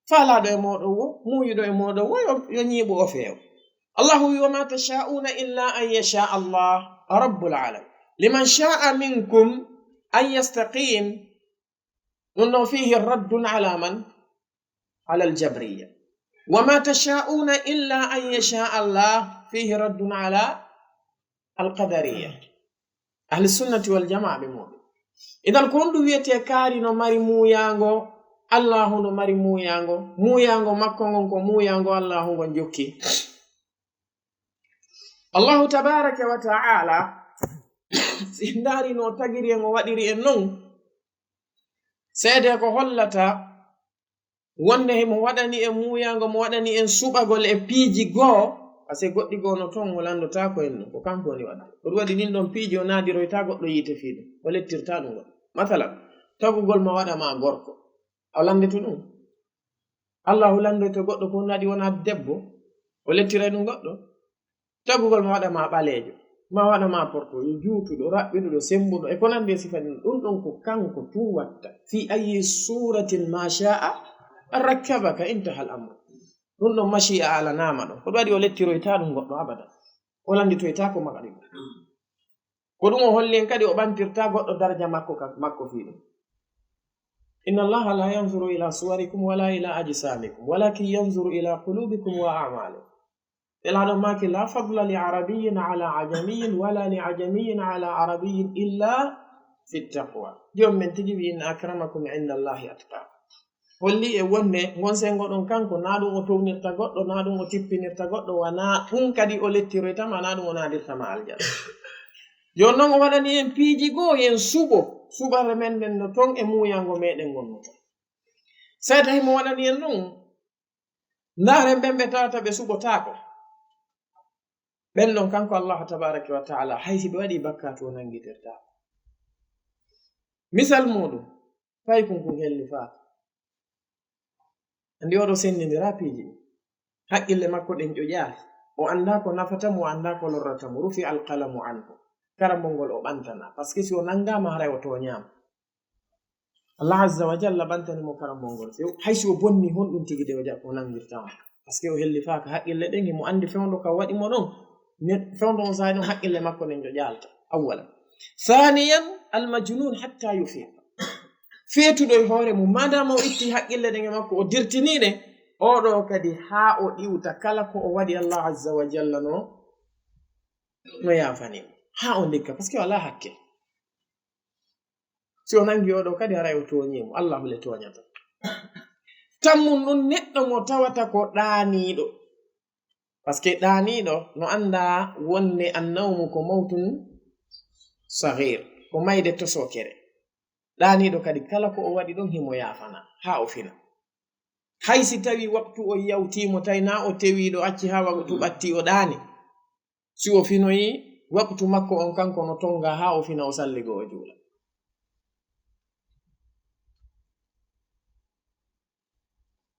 Faalaaɗo e mooɗon wo, muuyuɗo e mooɗon wo, yo, yo ñiiɓu o feewa. Allahu wi, "Wa ma tasha'una illa an yasha Allah rabbul alamin." Liman sha'a minkum an yastaqim. Ɗum ɗon fihi raddun ala man? Ala al jabriya. "Wa ma tasha'una illa an yasha Allah," fihi raddun ala al qadariya. Ahli sunnati wal jamaa ɓe muuɗum. Idan ko honɗum wiyetee kaari no mari muuyaango, Allahu no mari muuyaango, muuyaango makko ngon ko muuyaango Allahu ngon jokki. Allahu tabaraka wa ta'ala, si en ndaari no tagiri en, o waɗiri en non, seede ko hollata wonde himo waɗani en muuyaango, mo waɗani en suɓagol e piiji goo, parce que goɗɗi goo no ton o lanndotaako en ɗum, ko kanko woni waɗde. Ko ɗum waɗi ɗin ɗon piiji o naadiroyta goɗɗo yiite fii ɗum, o lettirta ɗum goɗɗo. Masalan, tagugol ma waɗa ma gorko, a lanndoto ɗum? Allahu lanndoyto goɗɗo ko ɗum waɗi wona debbo, o lettiray ɗum goɗɗo? Tagugol ma waɗa ma ɓaleejo, ma waɗa ma porto, yo juutuɗo, raɓɓiɗuɗo, sembuɗo, e ko nanndi e sifa ɗin, ɗum ɗon ko kanko tun watta. Fi ayyi suratin ma sha'a rakkabaka, intaha al amr. Ɗum ɗon mashi'a alanaama ɗon. Ko ɗum waɗi o lettiroyta ɗum goɗɗo abada. O lannditoytaako makko ɗum. Ko ɗum o holli en kadi o ɓantirta goɗɗo daraja makko ka, makko fii ɗum. Inna Allaha la yanzuru ila suwarikum wala ila ajsamikum, walakin yanzuru ila qulubikum wa a'malikum. Nelaaɗo maaki, "La fadla li arabiyyin ala ajamiyyin, wala li ajamiyyin ala arabiyyin illa fi taqwa." Joom men tigi wi'i, "Inna akramakum inda Allahi atqakum." Holli e wonde ngon sengo ɗon kanko, na ɗum o townirta goɗɗo, na ɗum o tippinirta goɗɗo, wana ɗum kadi o lettiroyta ma, na ɗum o naadirta ma aljanna. Jooni non o waɗani en piiji goo, yen suɓo, suɓare men nden no ton e muuyango meɗen ngon no ton. Seeda himo waɗani en ɗum, Ndaaren ɓen ɓe tawata ɓe suɓotaako. Ɓen non kanko Allahu tabaraka wa ta'ala, hay si ɓe waɗi bakkaatu, o nanngitirtaa. Misal muuɗum, paykun kun hellifaaka. Anndi oɗo senndindira piiji ɗin. Haqqille makko ɗen ƴoƴaali. O anndaa ko nafata mo, o anndaa ko lorrata mo. Rufi al qalamu anhu. Karambol ngol o ɓantana. Parce que si o nanngaama, haray o tooñaama. Allah azza wa jalla ɓantani mo karambol ngol few. Hay si o bonni honɗum tigi de o jaɓ-, o nanngirta on. Parce que o hellifaaka haqqille ɗen, himo anndi fewndo ka waɗi mo ɗon. Ne, fewndo on saa'i ɗon haqqille makko ɗen ƴoƴaalta. Awwalan. Thaniyan, al majnun hatta yufiq. Feetuɗo e hoore mum, madama o itti haqqille ɗen e makko, o dirtini ɗe, oɗo kadi haa o ɗiwta kala ko o waɗi Allah azza wa jalla no, no yaafani mo. Haa o ndikka, parce que o alaa hakkil. Si o nangi oɗo kadi, haray o tooñii mo. Allahu le tooñata. Tammun ɗum neɗɗo mo tawata ko ɗaaniiɗo. Parce que ɗaaniiɗo no annda wonde annawmu ko mawtun saghir, ko mayde tosokere. Ɗaaniiɗo kadi kala ko o waɗi ɗon himo yaafana, haa o fina. Hay si tawi waktu o yawtii mo, tawi na o tewiiɗo, acci haa waktu ɓatti o ɗaani. Si o finoyi, waktu makko on kanko no tonga haa o fina, o salligo o juula.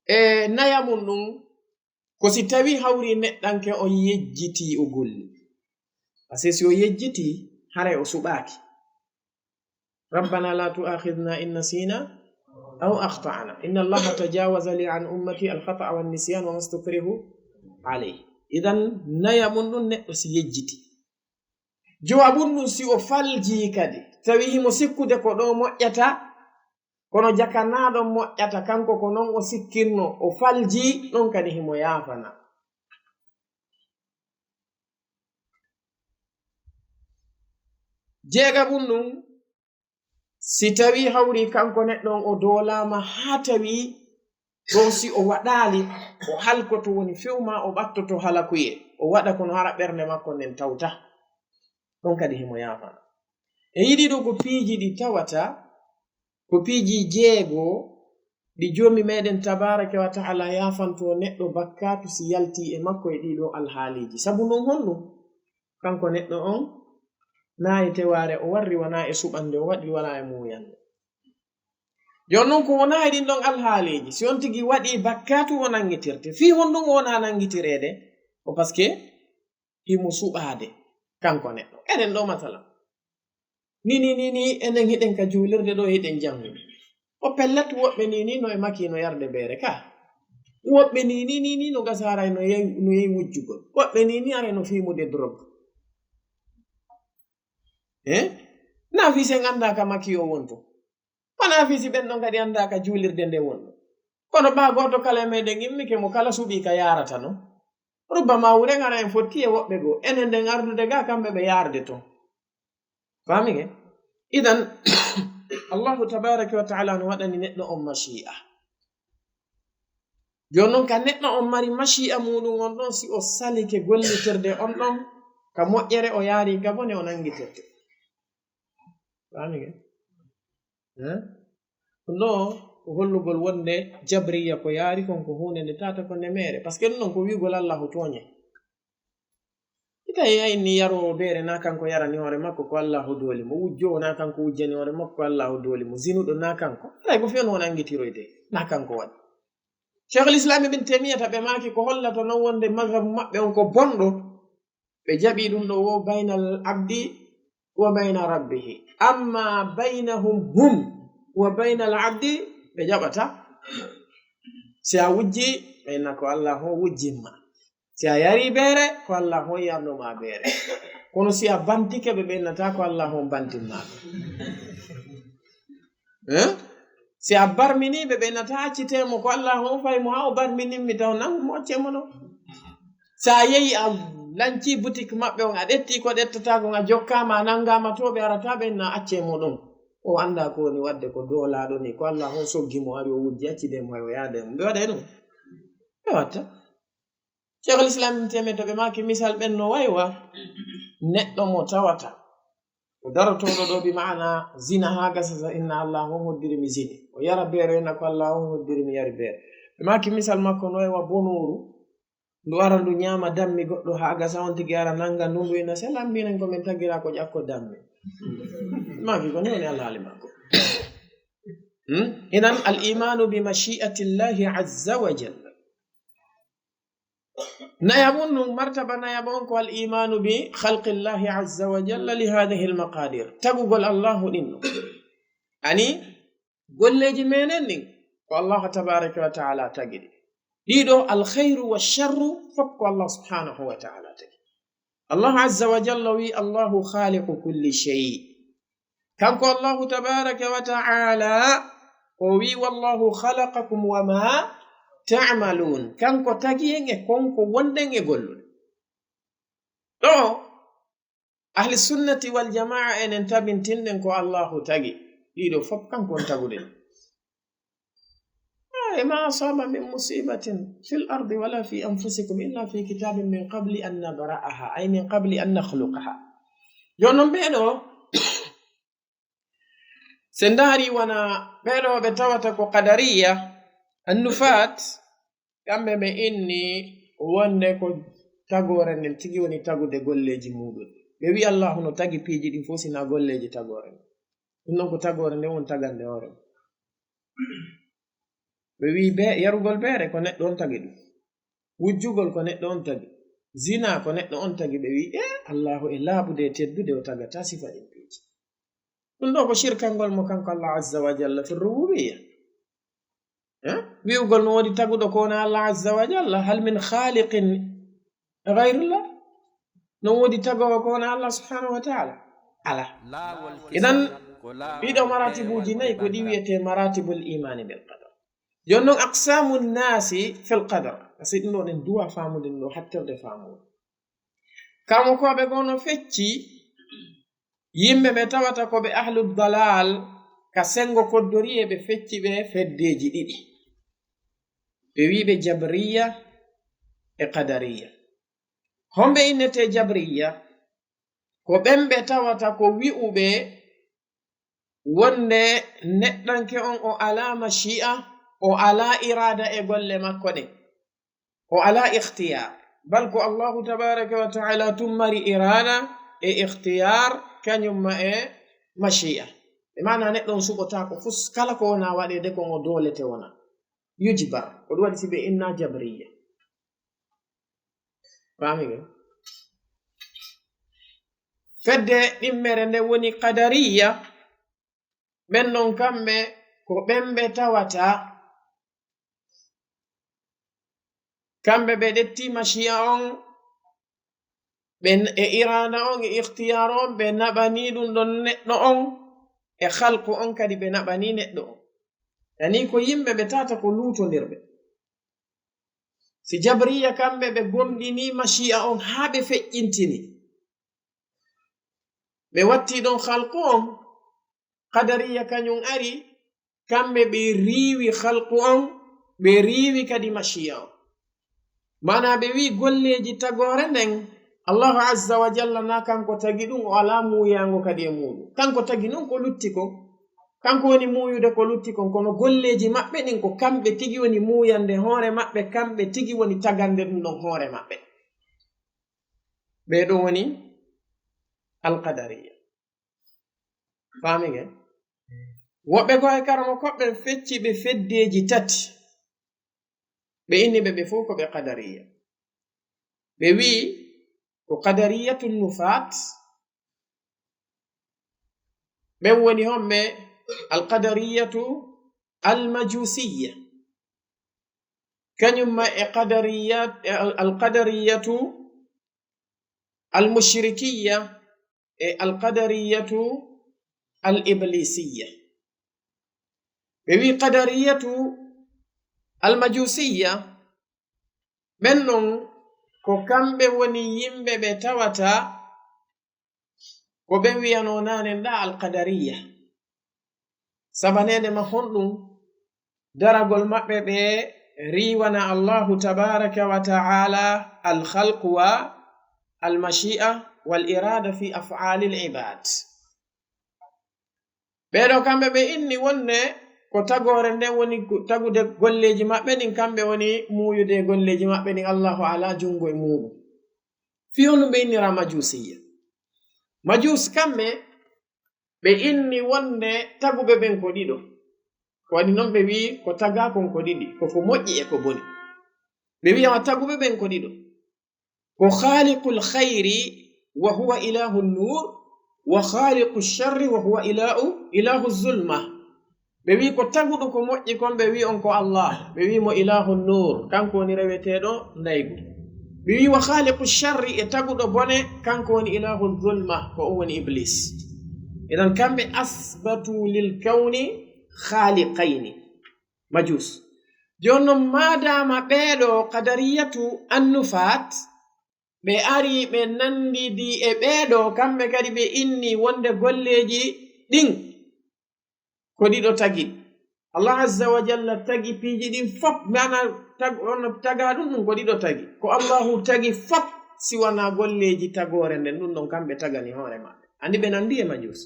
E naya mun ɗum, ko si tawi hawri neɗɗanke on yejjitii o golli. Parce que si o yejjitii, haray o suɓaaki. Rabbana la tu'akhidhna in nasina أو أخطأنا. إن الله تجاوز لي عن أمتي الخطأ والنسيان وما استكرهوا عليه. Idan, nayaɓun ɗun neɗɗo si yejjiti. Jowaɓun ɗun si o faljii kadi, tawi himo sikkude ko ɗoo moƴƴata, kono jaka naa ɗon moƴƴata, kanko ko non o sikkirno, o faljii, ɗon kadi himo yaafana. Jeegaɓun ɗun, si tawii hawri kanko neɗɗo on o doolaama haa tawii ɗon si o waɗaali, o halkoto woni few maa o ɓattoto halakuyee, o waɗa kono hara ɓernde makko nden tawta. Ɗon kadi himo yaafana. E yiɗi ɗo ko piiji ɗi tawata, ko piiji jeego ɗi Joomi meɗen tabaaraka wa ta'ala yaafanto neɗɗo bakkaatu si yaltii e makko e ɗii ɗoo alhaaliiji. Sabu non honɗun? Kanko neɗɗo on, naa e tewaare o warri, wanaa e suɓannde o waɗi, wanaa e muuyannde. Jooni non ko wonaa e ɗin ɗon alhaaliiji, si on tigi waɗii bakkaatu o nanngitirte. Fii honɗun o wonaa nanngitireede? Ko parce que himo suɓaade kanko neɗɗo. Enen ɗoo masalan. Ni, ni, ni, ni, enen hiɗen ka juulirde ɗoo, hiɗen janngude. O pellet, woɓɓe ni, ni, no e makii no yarde beere ka. Woɓɓe ni, ni, ni, ni, no gasaara no yehi, no yehi wujjugol. Woɓɓe ni, ni, are no fiimude drogue. Eh? Naa fii si en anndaa ka makii o wonto. Wanaa fii si ɓen ɗon kadi anndaa ka juulirde nde wonno. Kono baa gooto kala e meɗen immike mo kala suɓii ka yaarata non. Rubbama wuren ara en fotti e woɓɓe goo. Enen nden ardude gaa kamɓe ɓe yaarde ton. Faamike? Idan, Allahu tabaaraka wa ta'ala no waɗani neɗɗo on mashi'a. Jooni non ka neɗɗo on mari mashi'a muuɗum on ɗon, si o salike gollitirde on ɗon, ka moƴƴere o yaari ka bone o nanngitirte. Faamike? Eh? Ɗun ɗoo ko hollugol wonde jabriya ko yaari kon ko huunde nde tata ko nde meere. Parce que ɗun ɗon ko wi'ugol Allahu tooñe. Ita e ayni yaroowo beere naa kanko yarani hoore makko ko Allahu dooli mo. Wujjoowo naa kanko wujjani hoore makko ko Allahu dooli mo. Zinuɗo naa kanko. Alay ko fiyon won anngitiroyde naa kanko waɗi. Cheikhul Islam Ibn Taymiyyah ta ɓe maaki ko hollata non wonde mazhabu maɓɓe on ko bonɗo. Ɓe jaɓi ɗun ɗoo wo baynal abdi wa bayna rabbihi. Amma baynahum hum wa baynal abdi, ɓe jaɓata. Si a wujji, ɓe inna ko Allah on wujjimma. Si a yari beere, ko Allah on yarnoma beere. Kono si a bantike, ɓe ɓe innata ko Allah on bantimma. Eh? Si a barmini ɓe, ɓe innata accite mo ko Allah on fayi mo haa o barminin mi taw nangu mo acce mo ɗon. Si a yehi a lanci butik maɓɓe on, a ƴetti ko ƴettata kon, a jokkaama, a nanngaama to ɓe arata ɓe inna acce mo ɗon. O annda ko woni waɗde ko doolaaɗo ni, ko Allah on soggi mo ari o wujji accide mo hay o yaade mo. Ɓe waɗay ɗum? Ɓe watta. Cheikhul Islam Ibn Taymiyyah to ɓe maaki misal ɓen no waywa neɗɗo mo tawata o darotooɗo ɗo bi maana zina haa gasa sa inna Allah on hoddiri mi zini. O yara beere inna ko Allah on hoddiri mi yari beere. Ɓe maaki misal makko no waywa bonooru. Ndu ara ndu ñaama dammi goɗɗo haa gasa on tigi ara nannga ndu, ndu inna se lammbinen ko min tagira ko ƴakko dammi. Maaki ko ni woni alhaali makko. Hmm? Idan al imanu bi mashi'atillahi azza wa jalla. Nayaɓun nun, martaba nayaɓo on ko al imanu bi khalqillahi azza wa jalla li hadhihi al maqadir. Tagugol Allahu ɗin ɗon. Ani golleeji menen ɗin ko Allah tabaraka wa ta'ala tagi ɗi. Ɗiɗo, al khayru wa sharru fof ko Allah subhanahu wa ta'ala tagi. Allah azza wa jalla wi, Allahu khaliqu kulli shay. Kanko Allahu tabaraka wa ta'ala o wi, wallahu khalaqakum wa ma ta'malun. Kanko tagi en e kon ko wonɗen e gollude. Ɗo ahli sunnati wal jamaa enen tabintinɗen ko Allahu tagi. Ɗiɗo fof kanko on taguɗen. Ay, ma asaba min musibatin fil ardi wala fi anfusikum illa fi kitabin min qabli an nabra'aha, ay min qabli an nakhluqaha. Jooni non ɓeeɗo, se ndaari wona ɓeeɗo ɓe tawata ko qadariya, annufat, kamɓe ɓe inni wonde ko tagoore nden tigi woni tagude golleeji muuɗum. Ɓe wi Allahu no tagi piiji ɗin fof sina golleeji tagoore nden. Ɗum non ko tagoore nden woni tagande hoore mum. Ɓe wi be-, yarugol beere ko neɗɗo on tagi ɗum. Wujjugol ko neɗɗo on tagi. Zina ko neɗɗo on tagi. Ɓe wi, e Allahu e laaɓude e teddude o tagata sifa ɗin piiji. Ɗum ɗo ko shirkangol mo kanko Allah azza wa jalla fi rububiyya. Eh? Wi'ugol no woodi taguɗo ko wona Allah azza wa jalla, hal min khaliqin ghayrullah? No woodi tagoowo ko wona Allah subhanahu wa ta'ala? Ala. Idan, ɗiɗo maratibuuji nayi ko ɗi wi'etee maratibul imani bil qadar. Jooni noon, aqsamu nnasi fil qadar. Parce que ɗum ɗo ɗen duwa faamude ɗum ɗo, hattirde faamude. Kamokooɓe goo no fecci, yimɓe ɓe tawata ko ɓe ahlu dalal, ka senngo koddoriyee ɓe fecci ɓe feddeeji ɗiɗi. Ɓe wi'i ɓe jabriya e qadariya. Homɓe innetee jabriya? Ko ɓen ɓe tawata ko wi'uɓe wonde neɗɗanke on o alaa mashi'a, o alaa iraada e golle makko ɗen. O alaa ikhtiyar. Bal ko Allahu tabaraka wa ta'ala tun mari iraada e ikhtiyar, kañum ma e mashi'a. E maana neɗɗo on suɓotaako fus, kala ko wona waɗeede kon o doolete wona. Yujbar. Ko ɗum waɗi si ɓe inna jabriya. Faami ngel? Fedde ɗimmere nde woni qadariya. Ɓen non kamɓe ko ɓen ɓe tawata, kamɓe ɓe ɗetti mashi'a on, ɓe n-, e iraada on, e ikhtiyaaru on, ɓe naɓani ɗum ɗon neɗɗo on, e khalqu on kadi ɓe naɓani neɗɗo on. Yani ko yimɓe ɓe tata ko luutondirɓe. Si jabriya kamɓe ɓe gomɗini mashi'a on haa ɓe feƴƴintini. Ɓe watti ɗon khalqu on, qadariya kañum ari, kamɓe ɓe riiwi khalqu on, ɓe riiwi kadi mashi'a on. Maana ɓe wi'i golleeji tagoore nden, Allahu azza wa jalla na kanko tagi ɗum, o alaa muuyaango kadi e muuɗum. Kanko tagi non ko lutti kon, kanko woni muuyude ko lutti kon, kono golleeji maɓɓe ɗin ko kamɓe tigi woni muuyande hoore maɓɓe, kamɓe tigi woni tagande ɗum ɗon hoore maɓɓe. Ɓee ɗoo woni alqadariya. Faami ngel? Woɓɓe ko e karamokooɓe ɓen fecci ɓe feddeeji tati. Ɓe inni ɓe, ɓe fof ko ɓe qadariya. Ɓe wi'i ko qadariyatu nufaat. Ɓen woni homɓe? Alqadariyatu almajusiyya. Kañum ma e qadariyat-, e al-, alqadariyatu almushrikiya e alqadariyatu al-iblisiya. Ɓe wi'i qadariyatu almajusiya, ɓen non ko kamɓe woni yimɓe ɓe tawata ko ɓe wi'anoo naanen ɗaa alqadariya. Sabaneede ma honɗum? Daragol maɓɓe ɓe riiwana Allahu tabaraka wa ta'ala alkhalqu wa almashi'a wal irada fi af'alil ibad. Ɓee ɗoo kamɓe ɓe inni wonde ko tagoore nden woni tagude golleeji maɓɓe ɗin, kamɓe woni muuyude golleeji maɓɓe ɗin, Allahu alaa junngo e muuɗum. Fii honɗum ɓe innira majuusiyya? Majuus kamɓe ɓe inni wonde taguɓe ɓen ko ɗiɗo. Ko waɗi non ɓe wi'i ko tagaa kon ko ɗiɗi, ko ko moƴƴi e ko boni. Ɓe wi'a taguɓe ɓen ko ɗiɗo. Ko khaliqul khayri wa huwa ilahu nur, wa khaliqu sharri wa huwa ilahu, ilahu zulma. Ɓe wi'i ko taguɗo ko moƴƴi kon, ɓe wi'i on ko Allah. Ɓe wi'i mo ilahu nur, kanko woni reweteeɗo ndaygu. Ɓe wi'i wa khaliqu sharri, e taguɗo bone, kanko woni ilahu zulma, ko on woni Iblis. Idan kamɓe asbatu lil kawni khaliqayni. Majus. Jooni non, maadaama ɓee ɗoo qadariyatu annufaat, ɓe ari ɓe nanndidi e ɓee ɗoo, kamɓe kadi ɓe inni wonde golleeji ɗin ko ɗiɗo tagi. Allah azza wa jalla tagi piiji ɗin fof, maana tag-, on tagaa ɗum, ɗum ko ɗiɗo tagi. Ko Allahu tagi fof, si wanaa golleeji tagoore nden, ɗum ɗon kamɓe tagani hoore maɓɓe. Anndi ɓe nanndi e Majuus.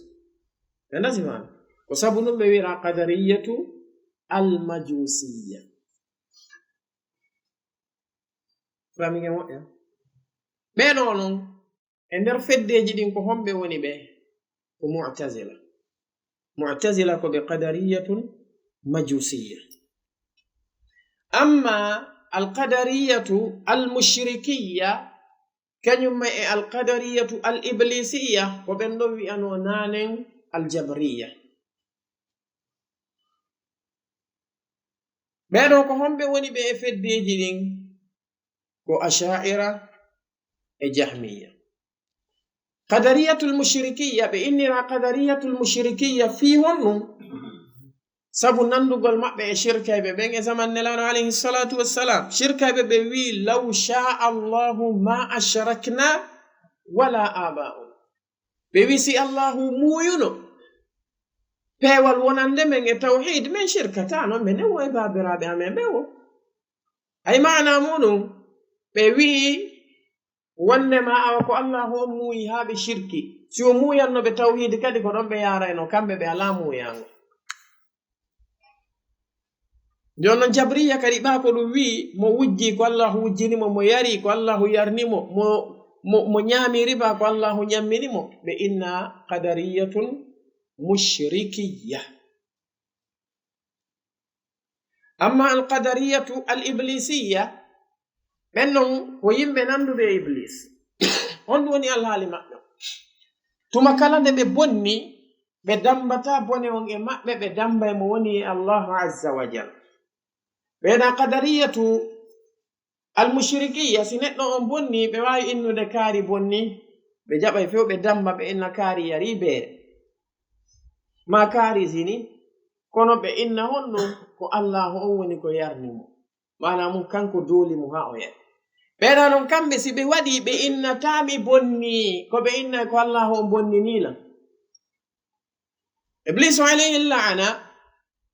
Ɓe ndasi maana. Ko sabu ɗum ɓe wi'ira qadariyatu al-majusiyya. Faami ngeen moƴƴa? Ɓee ɗoo non, e nder feddeeji ɗin, ko homɓe woni ɓe? Ko Mu'tazila. Mu'tazila ko ɓe qadariyatun majusiyya. Amma al-qadariyatu al-mushrikiyya, kañum ma e al-qadariyatu al-iblisiyya, ko ɓen ɗon wi'anoo naanen al-jabriyya. Ɓee ɗoo ko homɓe woni ɓe e feddeeji ɗin? Ko Asha'ira e Jahmiya. Qadariyatul mushrikiyya, ɓe innira qadariyatul mushrikiyya fii honɗum? Sabu nanndugol maɓɓe e shirkayɓe ɓen e zaman Nelaaɗo alayhi salatu wassalam. Shirkayɓe ɓe wi'i, "Law sha Allahu ma ashrakna wala aba'una." Ɓe wi'i, "Si Allahu muuyuno peewal wonande men e tawhiid, men shirkataano, menen wo e baabiraaɓe amen ɓen wo." Ay maana muɗum, ɓe wi'i wonndema awa ko Allahu on muuyi haa ɓe shirki. Si o muuyanno ɓe tawhiid kadi, ko ɗon ɓe yaarayno, kamɓe ɓe alaa muuyaango. Jooni non, Jabriya kadi ɓaa ko ɗum wi'i, mo wujji ko Allahu wujjini mo, mo yari ko Allahu yarni mo, mo, mo, mo ñaami riba ko Allahu ñammini mo, ɓe inna qadariyatun mushrikiyya. Amma al qadariyatu al iblisiyya, ɓen non ko yimɓe nannduɓe e Iblis. On ɗum woni alhaali maɓɓe. Tuma kala nde ɓe bonni, ɓe dammbata bone on e maɓɓe, ɓe dammbay mo woni e Allahu azza wa jal. Ɓe na qadariyatu al mushrikiyya, si neɗɗo on bonni, ɓe waawi innude kaari bonni, ɓe jaɓay few, ɓe dammba, ɓe inna kaari yari beere. Maa kaari zini, kono ɓe inna honɗum? Ko Allahu on woni ko yarni mo. Maana mum, kanko dooli mo haa o yari. Ɓeeɗa non kamɓe, si ɓe waɗi, ɓe innataa mi bonni, ko ɓe inna ko Allahu on bonnini lan. Ibliisu alayhi la'ana,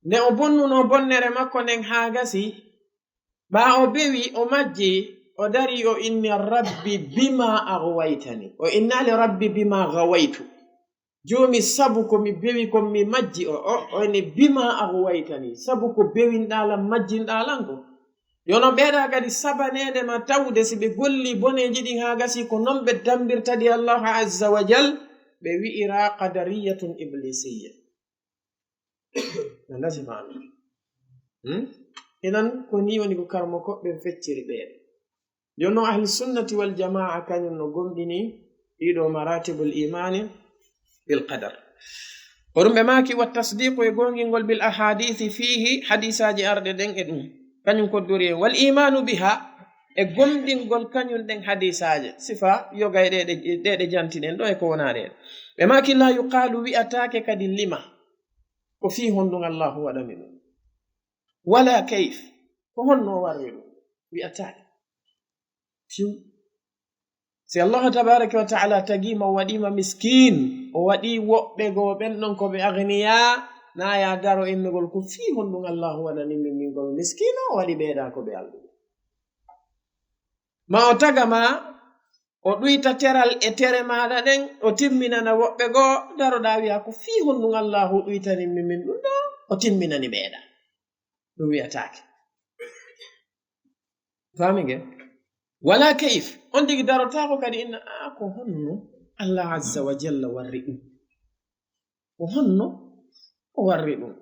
nde o bonnuno bonnere makko nden haa gasi, ɓaa o bewi, o majji, o dari, o inni, "Rabbi bima aghwaytani." O innaali, "Rabbi bima ghawaytu." Joomi, sabu ko mi bewi kon mi majji o, o, o inni, "Bima aghwaytani." Sabu ko bewinɗaa lan, majjinɗaa lan ko. Yo non ɓeeɗa kadi sabaneede ma tawde si ɓe golli boneeji ɗin haa gasi ko non ɓe dammbirta ɗi Allahu azza wa jal, ɓe wi'ira qadariyatun iblisiyya. Ɓe ndasi faami. Hmm? Inan ko nii woni ko karmo ko ɓe fecciri ɓeeɗo. Jooni non ahli sunnati wal jamaa kañum no gomɗini ɗiɗo maratibul imani bil qadar. Ko ɗum ɓe maaki, wa tasdiqu e goongingol bil ahadisi fiihi, hadisaaji arɗe ɗen e ɗum. Kañum koddori en. Wal imanu biha e gomɗingol kañum ɗen hadisaaje. Sifa yoga e ɗe, ɗe, ɗe, ɗe jantiɗen ɗo e ko wonaa ɗen. Ɓe maaki, la yuqalu wi'ataake kadi lima. Ko fii honɗum Allahu waɗani ɗum. Wala kayf. Ko honno o warri ɗum? Wi'ataake. Fiw. Si Allahu tabaraka wa ta'ala tagii ma, o waɗii ma miskiin, o waɗii woɓɓe goo ɓen ɗon ko ɓe agniya, na ya daro innugol ko fii honɗum Allahu waɗani min min ko miskiino, o waɗi ɓeeɗa ko ɓe alɗuɓe. Ma o taga ma, o ɗuyta teral e tere maaɗa ɗen, o timminana woɓɓe goo, daroɗaa wi'a ko fii honɗum Allahu ɗuytani min min ɗum ɗo, o timminani ɓeeɗa. Ɗum wi'ataake. Faami nge? Wala kayf. On tigi darotaako kadi inna, "Aa, ko honno Allah azza wa jalla warri ɗum? Ko honno o warri ɗum?"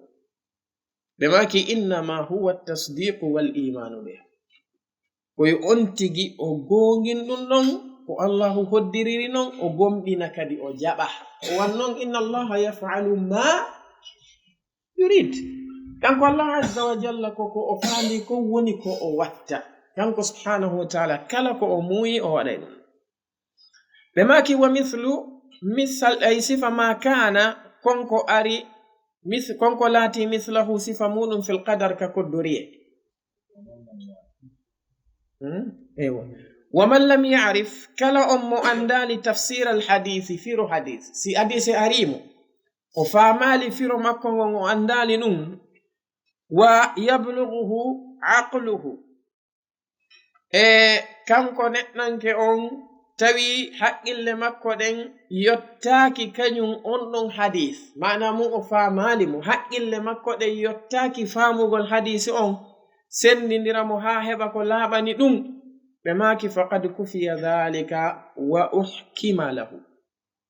Ɓe maaki, "Innama huwa tasdiqu wal imanu bih." Ko yo on tigi o goongin ɗum ɗon, ko Allahu hoddiriri non, o gomɗina kadi o jaɓa. O wan non, "Inna Allaha yaf'alu ma yurid." Kanko Allah azza wa jalla ko, ko o faandi ko woni ko o watta. Kanko subhanahu wa ta'ala kala ko o muuyi o waɗay ɗum. Ɓe maaki wa mithlu, misal ay sifa ma kana, konko ari, mis-, konko laati mithlahu sifa muɗum fil qadar ka koddoriye. Hmm? Ewa. Wa man lam ya'rif, kala on mo andaali tafsir al hadisi, firo hadis. Si hadise ari mo, o faamaali firo makko ngon, o andaali ɗum, wa yablughuhu aqluhu, e kanko neɗɗanke on tawi haqqille makko ɗen yottaaki kañum on ɗon hadis, maana mum o faamaali mo, haqqille makko ɗen yottaaki faamugol hadisi on, senndindira mo haa heɓa ko laaɓani ɗum, ɓe maaki, faqad kufiya dhalika wa uhkima lahu.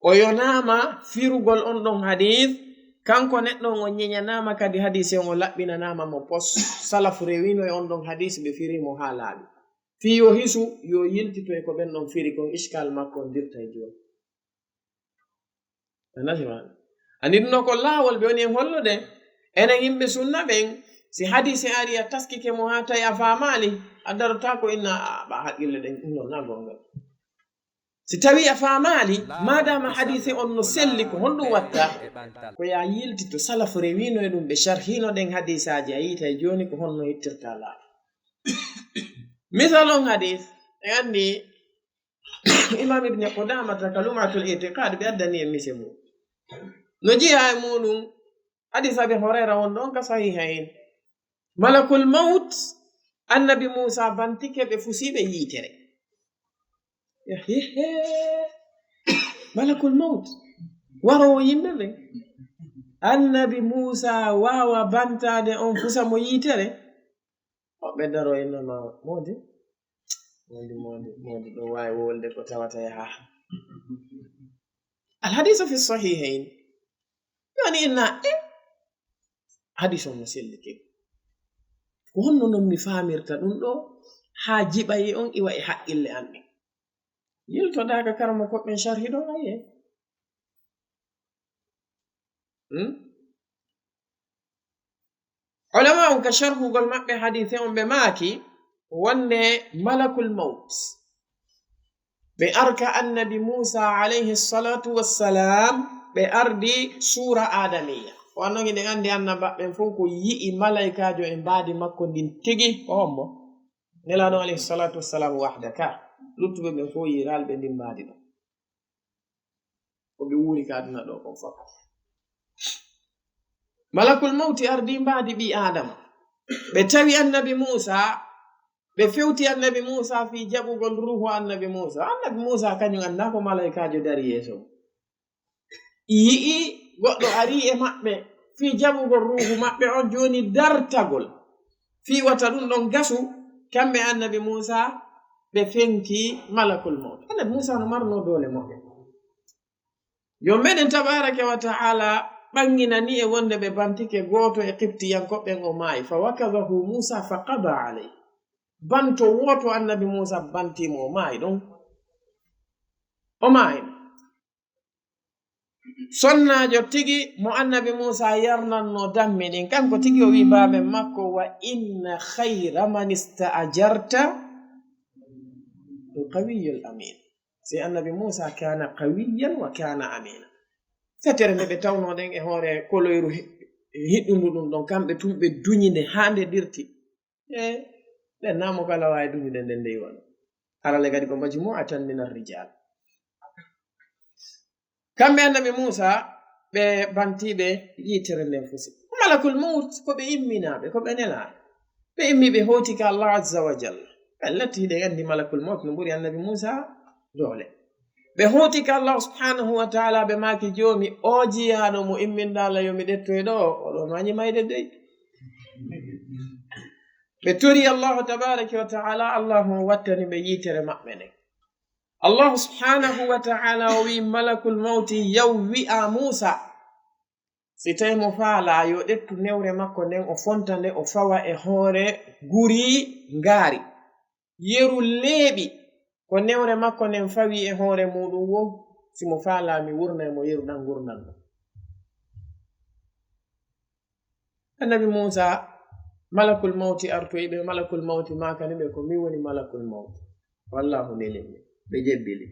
O yonaama firugol on ɗon hadis, kanko neɗɗo on, o ñeñanaama kadi hadisi on, o laɓɓinanaama mo pos. Salafu rewino e on ɗon hadis, ɓe firi mo haa laaɓi. Fii yo hisu, yo yiltito e ko ɓen ɗon firi kon, iskal makko on dirta e jooni. A nani ma? Ani ɗum ɗo ko laawol ɓe woni en hollude. Enen yimɓe sunna ɓen, Si hadiise ari a taskike mo haa tawi a faamaali, a darotaako inna, "A, ɓa haqqille ɗen, ɗum noon na goonga." Si tawi a faamaali, maadaama hadiise on no selli, ko honɗum watta? Ko yaa yiltito, salaf rewiino e ɗum, ɓe sharhiino ɗen hadiisaaji, a yiitay jooni ko honno hittirta laaɓa. Misal on hadiis, en anndi Imam Ibn Qudamata ka Lum'atul I'tiqad, ɓe addani en mise mum. No jeyaa e muɗum hadiis Abi Hurayra wonɗo on ka Sahihayn. Malakul Mawt, Annabi Muusa bantike ɓe fusi ɓe yiitere. Ehe. Malakul Mawt waroowo yimɓe ɓen. Annabi Muusa waawa bantaade on fusa mo yiitere? Woɓɓe daro innama moodi. Moodi, moodi, moodi, ɗo waawi wolde ko tawata yaha. Al hadiisu fi sahihayn. Jooni inna, e hadiis on no selli ke. Ko honno non mi faamirta ɗum ɗo haa jiɓa e on iwa e haqqille an ɗin? Yiltoɗaa ka karamo ko ɓen sharhi ɗon, aye. Hmm? Ulama on ka sharhugol maɓɓe hadiise on ɓe maaki wonde Malakul Mawt. Ɓe arka Annabi Muusa alayhi salatu wassalam, ɓe ardi suura Aadamiya. Ko non hiɗen anndi annabaaɓe ɓen fof ko yi'i malaykaajo e mbaadi makko ndin tigi, ko hombo? Nelaaɗo alayhi salatu wassalam wahda ka. Luttuɓe ɓen fof yi'iraali ɓe ndin mbaadi ɗon. Ko ɓe wuuri ka aduna ɗo kon fof. Malakul Mawti ardi mbaadi ɓii Aadama. Ɓe tawi Annabi Muusa, ɓe fewti Annabi Muusa fii jaɓugol ruuhu Annabi Muusa. Annabi Muusa kañum anndaa ko malaykaajo dari yeeso mum. Yi'i goɗɗo ari e maɓɓe fii jaɓugol ruuhu maɓɓe on, jooni dartagol. Fii wata ɗum ɗon gasu, kamɓe Annabi Muusa ɓe fenki Malakul Mawt. Annabi Muusa no marnoo doole moƴƴe. Yo meɗen tabaaraka wa ta'ala ɓanginani e wonde ɓe bantike gooto e Qibtiyankooɓe ɓen, o maayi. Fa wakazahu Muusa fa qada alayhi. Banto wooto Annabi Muusa bantii mo, o maayi ɗon. O maayi. Sonnaajo tigi mo Annabi Muusa yarnannoo dammi ɗin, kanko tigi o wi'i baaben makko, "Wa inna khayra man ista'jarta al-qawiyyul amin." Si Annabi Muusa kana qawiyyan wa kana amina. Fetere nde ɓe tawnoo ɗen e hoore koloyru hi-, hiɗɗundu ɗum ɗon, kamɓe tun ɓe duñi nde haa nde dirti. E ɓen naa mo kala waawi duñude nden dey wano. Harale kadi ko majmu'atan min ar-rijal. Kamɓe Annabi Muusa, ɓe bantiiɓe yitere nden fusi. Malakul Mawt, ko ɓe imminaaɓe, ko ɓe nelaaɓe. Ɓe immi, ɓe hooti ka Allah Azza wa Jalla. Ɓe latti, hiɗen anndi Malakul Mawt no ɓuri Annabi Muusa doole. Ɓe hooti ka Allah Subhanahu wa Ta'ala, ɓe maaki, "Joomi, o jiyaaɗo mo imminɗaa Allah, yo mi ƴettoy ɗo, oɗo maañi mayde dey." Ɓe tori Allah Tabaraka wa Ta'ala, Allah on wattani ɓe yitere maɓɓe nden. Allah Subhanahu wa Ta'ala o wi'i Malakul Mawti, yaw wi'a Muusa, si tawi mo faalaa, yo ƴettu newre makko nden, o fonta nde, o fawa e hoore guri ngaari. Yeru leeɓi ko newre makko nden fawi e hoore muuɗum woo, si mo faalaa, mi wurnay mo yeru ɗan ngurndan ɗum. Annabi Muusa, Malakul Mawti artoyi ɓe, Malakul Mawti maakani ɓe, "Ko min woni Malakul Mawti. Wallaahu nelin mi." Ɓe jebbili.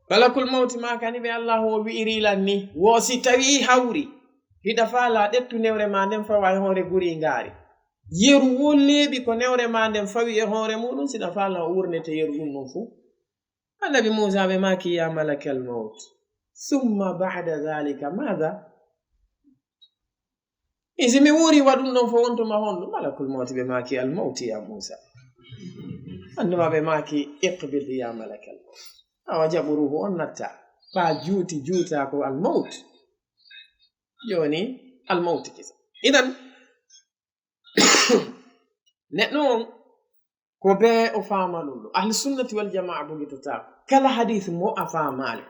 Malakul Mawti maakani ɓe, "Allaahu o wi'iri lan ni, wo si tawii hawri, hiɗa faalaa, ƴettu newre maa nden fawa e hoore guri ngaari. Yeru wo leeɓi ko newre maa nden fawi e hoore muuɗum, si ɗa faalaa o wurnete yeru ɗum ɗon fuu." Annabi Muusa ɓe maaki, "Ya malakal mawt, summa ba'da dhalika madha?" E si mi wuuri wa ɗum ɗon fof, on tuma honɗum? Malakul mawti ɓe maaki, "Al mawti ya Muusa." Annuma ɓe maaki, "Iqbid ya malakal mawt." Awa jaɓu ruuhu on natta. Ɓa juuti, juuta ko al mawt. Jooni, al mawti kisa. Idan, neɗɗo on, ko bee o faama ɗum ɗo. Ahli sunnati wal jamaa bugitotaako. Kala hadiis mo a faamaali,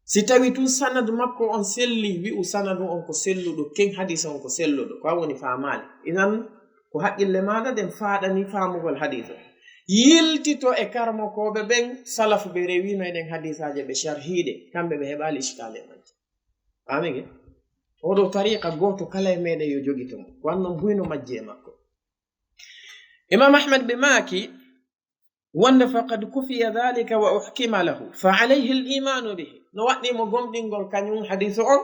si tawi tun sanadu makko on selli, wi'u sanadu on ko selluɗo, ken hadiis on ko selluɗo. Ko an woni faamaali. Idan, ko haqqille maaɗa ɗen faaɗani faamugol hadiis on. Yiltito e karmokooɓe ɓen, salafu ɓe rewiino e ɗen hadiisaaje, ɓe sharhiiɗe, kamɓe ɓe heɓaali iskaali e majje. Faamike? Oɗo tariqa gooto kala e meɗen yo jogito mo. Ko annon buyno majje e makko. Imam Ahmad ɓe maaki, wonde faqad kufiya dhalika wa uhkima lahu, fa alayhi al-imanu bihi. No waɗɗi mo gomɗingol kañum hadiisu on,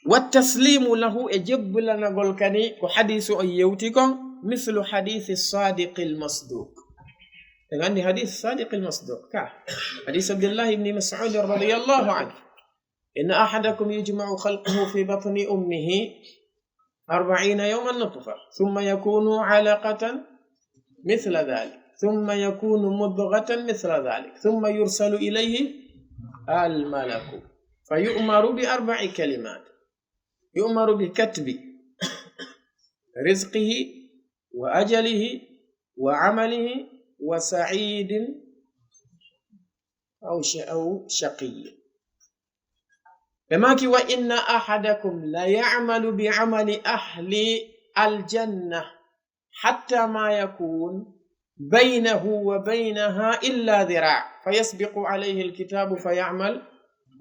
wa taslimu lahu, e jebbulanagol kadi ko hadiisu on yewti kon, mislu hadiisi sadiqi al-masduq. En anndi hadiisi sadiqi al-masduq ka, hadiisi Abdullah ibn Mas'ud radiyallahu anhu. Inna ahadakum yujma'u khalquhu fi batni ummihi أربعين يوما نطفة، ثم يكون علقة مثل ذلك، ثم يكون مضغة مثل ذلك، ثم يرسل إليه الملك فيؤمر بأربع كلمات، يؤمر بكتب رزقه وأجله وعمله وسعيد أو ش-، أو شقي. Ɓe maaki, wa inna ahadakum la ya'malu bi amali ahli aljanna hatta ma yakun baynahu wa baynaha illa dhira', fa yasbiqu alayhi alkitabu fa ya'mal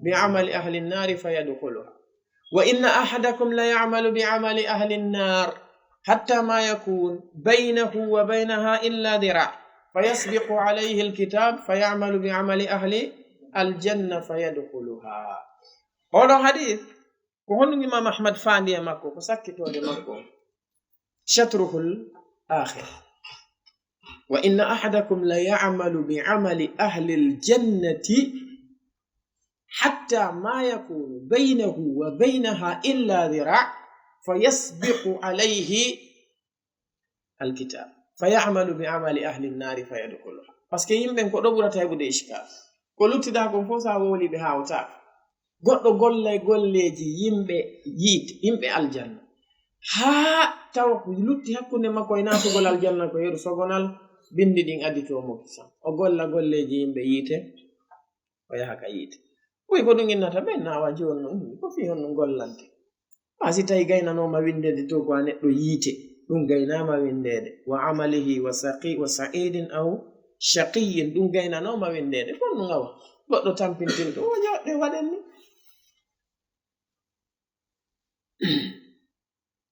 bi amali ahli an-nari fa yadkhuluha. Wa inna ahadakum la ya'malu bi amali ahli an-nar hatta ma yakun baynahu wa baynaha illa dhira', fa yasbiqu alayhi alkitab fa ya'malu bi amali ahli aljanna fa yadkhuluha. Oɗo hadith, ko honɗum Imam Ahmad faandi e makko, ko sakkitoode makko. Shatruhul akhir. Wa inna ahadakum la ya'malu bi amali ahli aljannati hatta ma yakunu baynahu wa baynaha illa dhira', fa yasbiqu alayhi alkitab, fa ya'malu bi amali ahli an-nari fa yadkhuluha. Parce que yimɓen ko ɗo ɓurata heɓude ishkal. Ko luttiɗaa kon fof, so a wowlii ɓe, hawtaaka. Goɗɗo golla e golleeji yimɓe yiite, yimɓe aljanna. Haa tawa ko lutti hakkunde makko e naatugol aljanna ko yeru sogonal, binndi ɗin aditoo mo kisan. O golla golleeji yimɓe yiite, o yaha ka yiite. Ɓuy ko ɗum innata ɓen, na wa jooni non, ko fii honno gollante? Maa si tawi gaynanooma winndeede to ko a neɗɗo yiite, ɗum gaynaama winndeede. Wa amalihi wa saqi-, wa sa'idin aw shaqiyyin, ɗum gaynanooma winndeede. Kon ɗum awa. Goɗɗo tampintinɗo, o joɗɗe waɗen ni.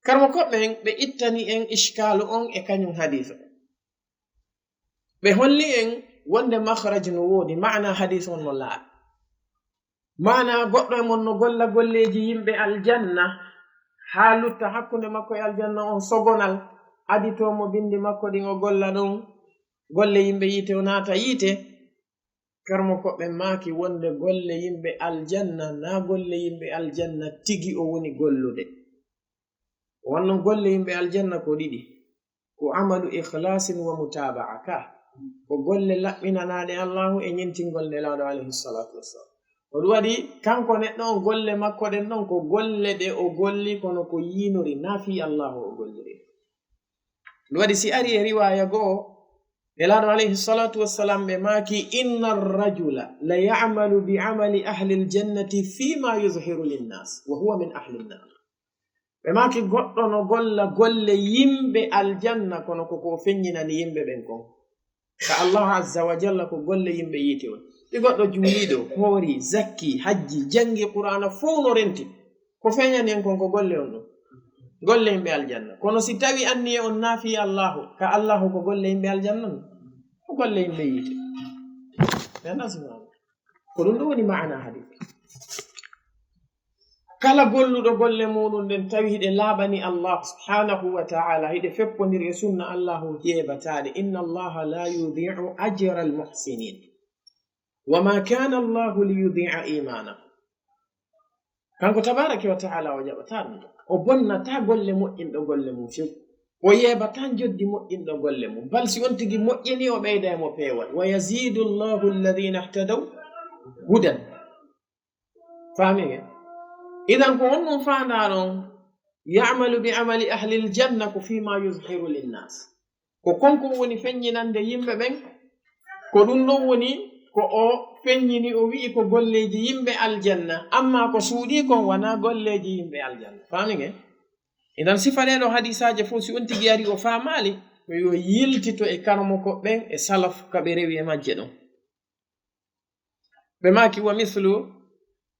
Karmo koɓɓe en, ɓe ittani en ishkaalu on e kañum hadiisa. Ɓe holli en wonde makhraj no woodi, maana hadiisa on no laaɓi. Maana goɗɗo e mon no golla golleeji yimɓe aljanna, haa lutta hakkunde makko e aljanna on sogonal, aditoo mo binndi makko ɗin o golla ɗon, golle yimɓe yiite o naata yiite. Karmo koɓɓe maaki wonde golle yimɓe aljanna, na golle yimɓe aljanna tigi o woni gollude. Wonnon golle yimɓe aljanna ko ɗiɗi. Ko amalu ikhlasin wa mutaba'a ka. Ko golle laɓɓinanaaɗe Allahu e ñintingol Nelaaɗo alayhi salatu wassalam. Ko ɗum waɗi kanko neɗɗo on golle makko ɗen ɗon ko golle ɗe o golli kono ko yiinori, na fii Allahu o golliri. Ɗum waɗi si ari e riwaya goo, Nelaaɗo alayhi salatu wassalam ɓe maaki, inna rajula la ya'malu bi amali ahli aljannati fima yuzhiru linnas wa huwa min ahli nnar. Ɓe maaki goɗɗo no golla golle yimɓe aljanna, kono ko ko o feññinani yimɓe ɓen kon. Ka Allahu azza wa jalla ko golle yimɓe yiite on. Ɗi goɗɗo juuliiɗo, hoori, zakki, hajji, janngi Qur'aana, fow no renti. Ko feeñani en kon ko golle on ɗum. Golle yimɓe aljanna. Kono si tawi anniye on na fii Allahu, ka Allahu ko golle yimɓe aljanna non. Ko golle yimɓe yiite. Ɓe anndaa si ko ɗum ɗo woni maana hadith. Kala golluɗo golle muɗum ɗen tawi hiɗe laaɓani Allah subhanahu wa ta'ala, hiɗe feppondiri e sunna Allahu yeebataaɗe. Inna Allaha la yudi'u ajra al-muhsinin. Wa ma kana Allahu li yudi'a imanakum. Kanko tabaraka wa ta'ala o jaɓataa ɗum. O bonnataa golle moƴƴinɗo golle mum few. O yeebataa njoddi moƴƴinɗo golle mum. Bal si on tigi moƴƴini, o ɓeyda e mo peewal. Wa yazidu Allahu alladhina ihtadaw hudan. Faami ngeen? Idan ko honɗum faandaa ɗon? Ya'malu bi amali ahlil janna ko fima yuzhiru linnas. Ko kon ko woni feññinande yimɓe ɓen. Ko ɗum ɗon woni ko o feññini, o wi'i ko golleeji yimɓe aljanna. Amma ko suuɗii kon wanaa golleeji yimɓe aljanna. Faami ngeen? Idan sifa ɗee ɗoo hadiisaaje fof, si on tigi ari o faamaali, ko yo yiltito e karmoko ɓen e salaf ka ɓe rewi e majje ɗon. Ɓe maaki, wa mislu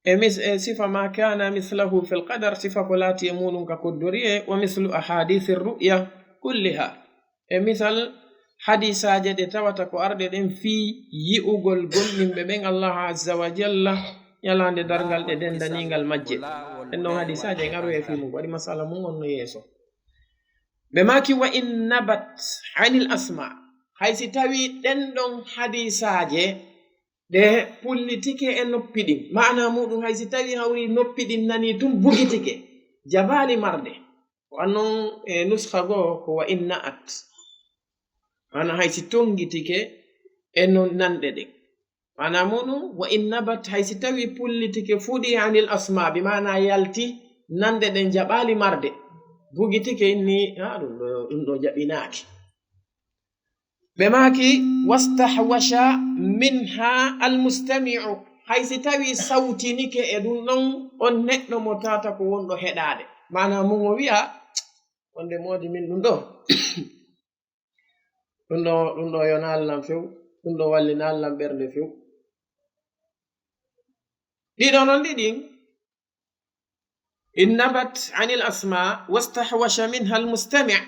E mis-, e sifa ma kana mislahu fil qadar, sifa ko laati e muɗum ka koddoriye, wa mislu ahadithi ru'ya kulliha. E misal hadisaaje ɗe tawata ko arɗe ɗen fii yi'ugol gomɗinɓe ɓen Allah azza wa jalla, ñalaande darngal ɗe dendaningal majje. Ɗen ɗon hadisaaje en aroye fii mum, ko waɗi masala mum on no yeeso. Ɓe maaki, "Wa in nabat anil asma." Hay si tawi ɗen ɗon hadisaaje ɗe pullitike e noppi ɗin, maana muɗum hay si tawi hawri noppi ɗin nani tun bugitike, jabaali marde. Ko annon e nuskha goo ko "wa in na'at." Maana hay si tongitike e non nanɗe ɗen. Maana muɗum, "Wa in nabat", hay si tawi pullitike fuɗi anil asma, bi maana yalti nanɗe ɗen jaɓaali marde, bugitike inni, "Ha, ɗum ɗo, ɗum ɗo jaɓinaaki." Ɓe maaki, "Wastahwasha minha almustami'u." Hay si tawi sawtinike e ɗum ɗon on neɗɗo mo tata ko wonɗo heɗaade. Maana mum o wi'a, "Wonde moodi min ɗum ɗo." Ɗum ɗo, ɗum ɗo yo naallan few, ɗum ɗo wallina allan ɓernde few. Ɗiɗo non ɗiɗin, "In nabat anil asma wastahwasha minha al mustami'."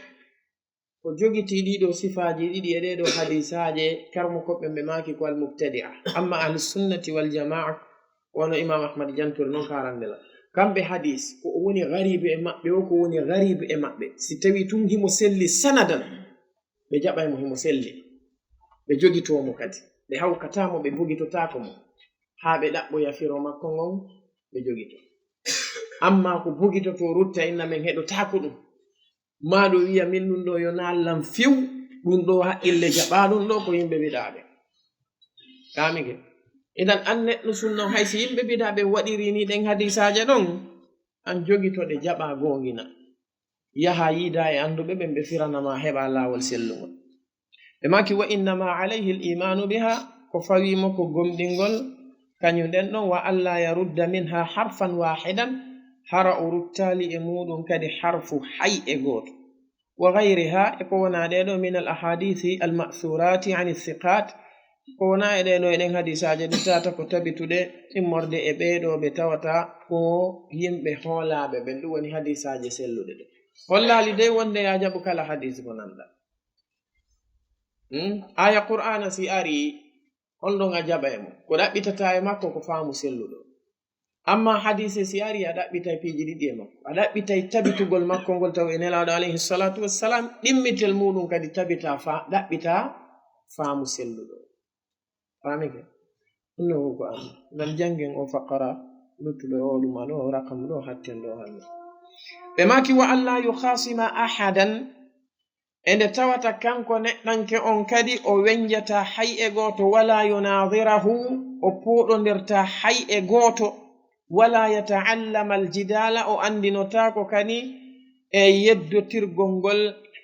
Ko jogitii ɗiɗo sifaaji ɗiɗi e ɗeɗo hadisaaje, karmo koɓɓe ɓe maaki ko al mubtadi'a. Amma ahlus sunnati wal jama'a, wano Imam Ahmad jantore non ka arande la. Kamɓe hadis, ko o woni garibu e maɓɓe, o ko woni garibu e maɓɓe. Si tawi tun himo selli sanadan, ɓe jaɓay mo himo selli. Ɓe jogitoo mo kadi. Ɓe hawkataa mo, ɓe bugitotaako mo. Haa ɓe ɗaɓɓoya firo makko ngon, ɓe jogitoo. Amma ko bugitotoo rutta inna men heɗotaako ɗum. Maa ɗo wiya min ɗum ɗo yo naallan few, ɗum ɗo haqqille jaɓaa ɗum ɗo ko yimɓe biɗaaɓe. Kaamike. Idan an neɗɗo sunna hay si yimɓe biɗaaɓe waɗiri ni ɗen hadisaaje ɗon, an jogito ɗe jaɓaa goongina. Yaha yiida e annduɓe ɓen ɓe firana ma heɓa laawol sellungol. Ɓe maaki, "Wa innama alayhi al imanu biha", ko fawi mo ko gomɗingol kañum ɗen ɗon, "wa alla yarudda minha harfan wahidan", hara o ruttaali e muɗum kadi harfu hay e gooto. "Wa ghayriha", e ko wona ɗeɗo, "min al ahadithi al ma'thurati an thiqat", ko wona e ɗeɗo e ɗen hadisaaje ɗe tata ko tabituɗe immorde e ɓeɗo ɓe tawata ko yimɓe hoolaaɓe ɓen, ɗum woni hadisaaje selluɗe ɗe. Hollaali dey wonde ya jaɓu kala hadis ko nanɗa. Hmm? Aya Qur'aana si ari, on ɗon a jaɓa e mo. Ko ɗaɓɓitata e makko ko faamu selluɗo. Amma hadise si ari, a ɗaɓɓitay piiji ɗiɗi e makko. A ɗaɓɓitay tabitugol makko ngol taw e Nelaaɗo alayhi salatu wassalam, ɗimmitel muɗum kadi tabita fa-, ɗaɓɓita faamu selluɗo. Faamike? Ɗum no ko an. Nan janngen o faqara luttuɗo o ɗum ano o raqamu ɗo hatten ɗo hannde. Ɓe maaki, "Wa alla yukhasima ahadan", e nde tawata kanko neɗɗanke on kadi o wenjata hay e gooto, "wala yunadhirahu", o pooɗondirta hay e gooto, "wala yata'allama al-jidala", o anndinotaako kadi e yeddotirgol ngol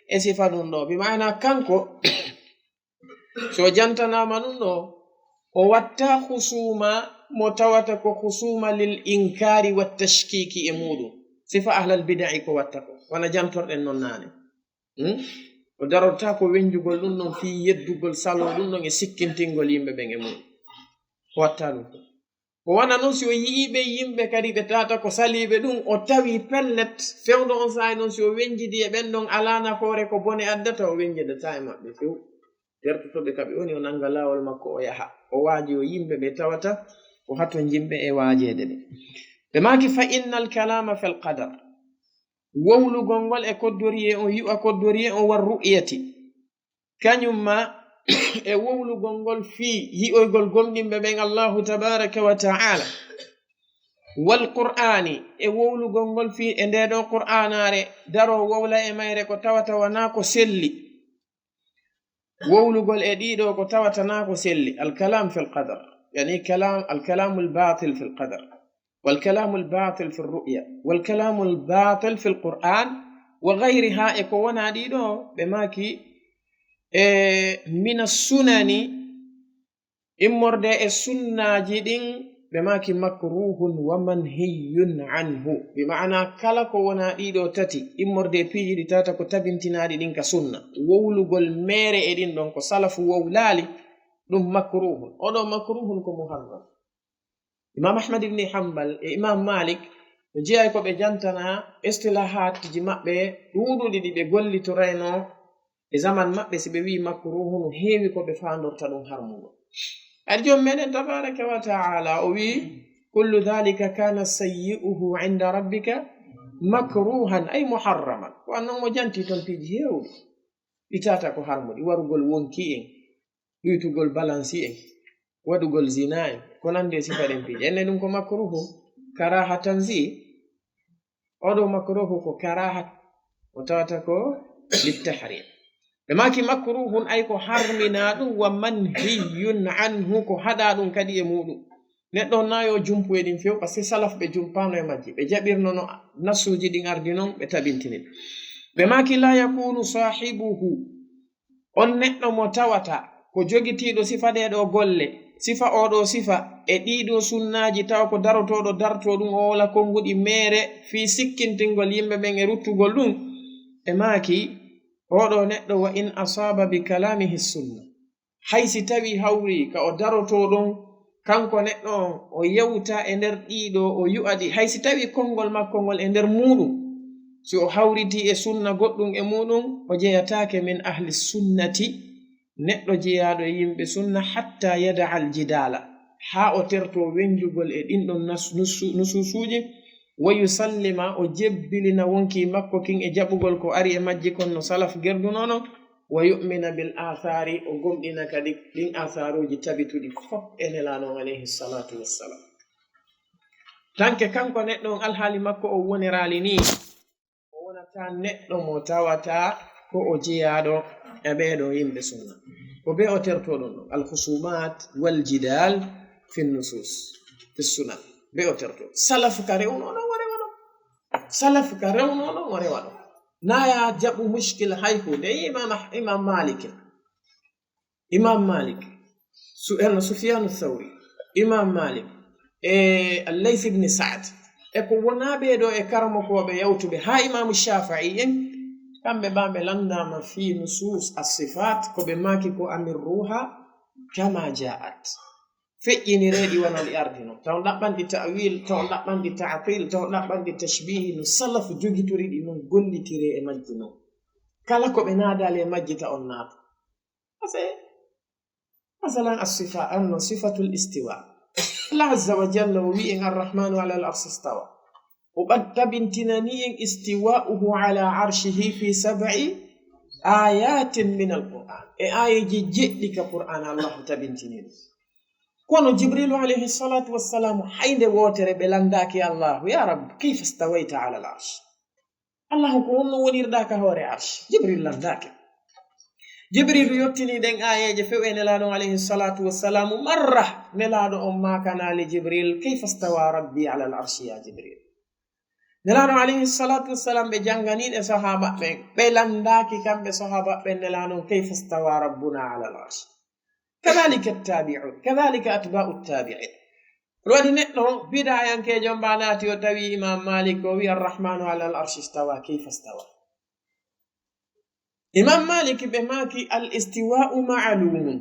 e sifa ɗum ɗo. Bi maana kanko, so jantanaama ɗum ɗo, o watta husuma mo tawata ko husuma lil inkari wa tashkiki e muɗum. Sifa ahlal bida'i ko watta ko, wona jantorɗen non naane. Hmm? O darorta ko wenjugol ɗum ɗon fii yeddugol salo ɗum ɗon e sikkintingol yimɓe ɓen e muɗum. O watta ɗum ko. O wona non si o yi'i ɓe yimɓe kadi ɓe tata ko saliiɓe ɗum, o tawi pellet fewndo on saa'i non si o wenjidi e ɓen ɗon alaa nafoore ko bone addata, o wenjidata e maɓɓe few. Tertotoɓe ka ɓe woni, o nanga laawol makko, o yaha. O waaji o yimɓe ɓe tawata ko hatonjimɓe e waajeede ɓe. Ɓe maaki, "Fa innal kalama fil qadar." Wowlugol ngol e koddoriye on, yi'a koddoriye on, war ru'yati. Kañum ma e wowlugol ngol fii yi'oygol gomɗinɓe ɓen Allahu tabaraka wa ta'ala. Wal Qur'ani, e wowlugol ngol fii e nde ɗo Qur'anaare, daro wowla e mayre ko tawata wanaa ko selli. Wowlugol e ɗiɗo ko tawata naa ko selli. Al kalam fil qadar. Yani kalam, al kalamul batil fil qadar. Wal kalamul batil fil ru'ya. Wal kalamul batil fil Qur'an. Wa ghayriha, e ko wona ɗiɗo, ɓe maaki, e mina sunani, immorde e sunnaaji ɗin, ɓe maaki makruhun wa manhiyun anhu. Bi ma'ana kala ko wona ɗiɗo tati, immorde e piiji ɗi tata ko tabintinaaɗi ɗin ka sunna. Wowlugol meere e ɗin ɗon ko salafu wowlaali, ɗum makruhun. Oɗo makruhun ko muharram. Imam Ahmad ibn Hanbal e Imam Malik, no jeyaa e ko ɓe jantana istilahaatji maɓɓe ɗuuɗuɗi ɗi ɓe gollitorayno e zaman maɓɓe, si ɓe wi'i makruhu, no heewi ko ɓe faandorta ɗum harmuɗo. Ari joom meɗen tabaraka wa ta'ala o wi'i, "Kullu dhalika kana sayyi'uhu inda rabbika makruhan, ay muharraman." Ko annon mo janti toon piiji heewɗi. Ɗi tata ko harmuɗi, warugol wonki en, ɗuytugol balansi en, waɗugol zina en, ko nande e sifa ɗen piiji. Enne ɗum ko makruhu, karaha tanzi. Oɗo makruhu ko karahat, o tawata ko littahrim. Ɓe maaki makruhun ay ko harmina ɗum, wa manhiyun anhu, ko haɗa ɗum kadi e muɗum. Neɗɗo on na yo jumpu e ɗin few, parce que salaf ɓe jumpano e majji. Ɓe jaɓirno no nasuuji ɗin ardi non, ɓe tabintini. Ɓe maaki la yakunu sahibuhu, on neɗɗo mo tawata ko jogitiiɗo sifa ɗee ɗoo golle, sifa oo ɗoo sifa, e ɗii ɗoo sunnaaji, tawa ko darotooɗo dartoo ɗum, o woola konnguɗi meere fii sikkintingol yimɓe ɓen e ruttugol ɗum, ɓe maaki, oo ɗoo neɗɗo, wa in asaaba bi kalaamihi sunna, hay si tawii hawrii ka o darotoo ɗon, kanko neɗɗo on, o yewta e nder ɗii ɗoo, o yu'a ɗi, hay si tawii konngol makko ngol e nder muuɗum, si o hawritii e sunna goɗɗum e muuɗum, o jeyataake min ahli sunnati, neɗɗo jeyaaɗo e yimɓe sunna, hatta yada al jidaala, haa o tertoo wenjugol e ɗin ɗon nas-, nusu-, nusuusuuji, wa yusallima, o jebbilina wonkii makko kin e jaɓugol ko ari e majji kon no salaf gerdunono, wa yu'mina bil aathaari, o gomɗina kadi ɗin aasaaruuji tabituɗi fof e Nelaaɗo on alayhi salaatu wassalam. Tanke kanko neɗɗo on alhaali makko on woniraali nii, o wonata neɗɗo mo tawata ko o jeyaaɗo e ɓee ɗoo yimɓe sunna. Ko ɓe o tertoo ɗon ɗon, al husumaat wal jidaal fi nusuus, fi sunan. Ɓe o tertoo. Salaf ka rewno ɗon o rewa ɗon. Salaf ka rewno ɗon o rewa ɗon. Na ya jaɓu mushkil hay huunde. Imam, Imam Malik. Imam Malik, Su-, Erno Sufyanu Thawri, Imam Malik, e Al-Layth ibn Sa'd, e ko wonaa ɓee ɗoo e karamokooɓe yawtuɓe haa Imaamu Shafi'i en, kamɓe ɓaa ɓe lanndaama fii nusuus as-sifaat, ko ɓe maaki ko amirruha kama ja'at. Feƴƴiniree ɗi wano ɗi ardi non. Taw ɗaɓɓanɗi ta'wil, taw ɗaɓɓanɗi ta'til, taw ɗaɓɓanɗi tashbihi, no salaf jogitori ɗi non, gollitiree e majji non. Kala ko ɓe naadaali e majji ta on naata. Ase, masalan, as-sifa, anno sifatul istiwa. Allah azza wa jalla o wi'i en, "Ar-Rahmanu ala al-arshi istawa." O ɓad-, tabintinani en istiwa'uhu ala arshihi fi sab'i ayatin min al-Qur'an. E aayeeji jeɗɗi ka Qur'an Allah tabintini ɗum. Kono Jibrilu alayhi salatu wassalamu, hay nde wootere ɓe lanndaaki Allahu, "Ya Rabb, kayfa istawayta ala al-arsh?" Allahu, ko honno wonirɗa ka hoore arsh? Jibril lanndaaki. Jibrilu yottini ɗen aayeeje few e Nelaaɗo on alayhi salatu wassalamu marra. Nelaaɗo on maakanaali Jibril, "Kayfa stawa Rabbi ala al arshi ya Jibril?" Nelaaɗo alayhi salatu wassalam ɓe janngani ɗe sahaaba ɓen. Ɓe lanndaaki kamɓe sahaaba ɓen Nelaaɗo on, "Kayfa stawa Rabbuna ala al arsh?" Kadhalika tabi'un, kadhalika atba'u tabi'in. Ɗum waɗi neɗɗo bidaayankeejo mba naati o tawi Imam Malik o wi'a, "Ar-Rahmanu ala al arshi stawa, kayfa stawa?" Imam Malik ɓe maaki, "Al istiwa'u ma'lumun,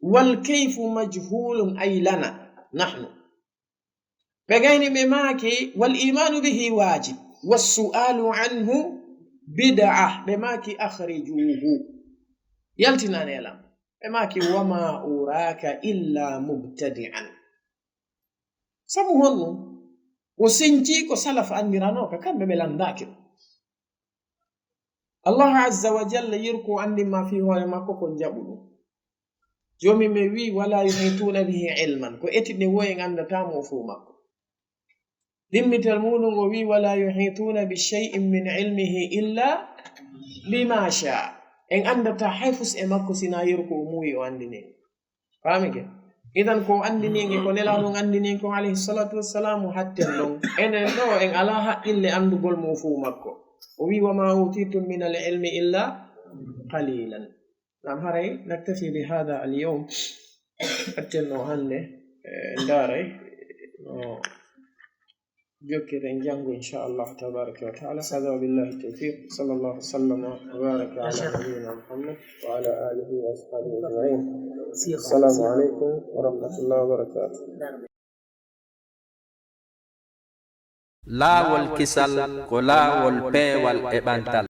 wal kayfu majhulun, ay lana, nahnu." Ɓe gayni ɓe maaki, "Wal imanu bihi wajib, was su'alu anhu bid'a." Ɓe maaki, "Akhrijuhu." Yaltinane lam. Ɓe maaki, "Wa ma uraka illa mubtadi'an." Sabu honno? O senci ko salaf anndirano ka, kamɓe ɓe lanndaaki ɗum. Allahu azza wa jalla yeru ko anndi ma fii hoore makko ko jaɓuɗo. Joomi men wi'i, "Wala yuhituna bihi ilman." Ko etide wo en anndataa mo o fow makko. Ɗimmital muɗum o wi'i, "Wala yuhituna bi shay'in min ilmihi illa bima sha." En anndataa hay fus e makko sinaa yeru ko o muuyi o anndini en. Faamike? Idan ko o anndini en e ko Nelaaɗo on anndini en kon alayhi salatu wassalamu, hatten ɗon. Enen ɗo en alaa haqqille anndugol mo o fow makko. O wi'i, "Wa ma utitum min al ilmi illa qalilan." Naam, haray naktafi bi hada al yawm. Hatten ɗo hannde, eh, ndaaray no jokkiren janngo, insha Allah tabaraka wa ta'ala. Hada wa billahi tawfiq. Sallallahu wa sallama wa baraka ala nabiyyina Muhammad wa ala alihi wa ashabihi ajma'in. Assalamu alaikum wa rahmatullahi wa barakatuh. Laawol kisal ko laawol peewal e ɓantal.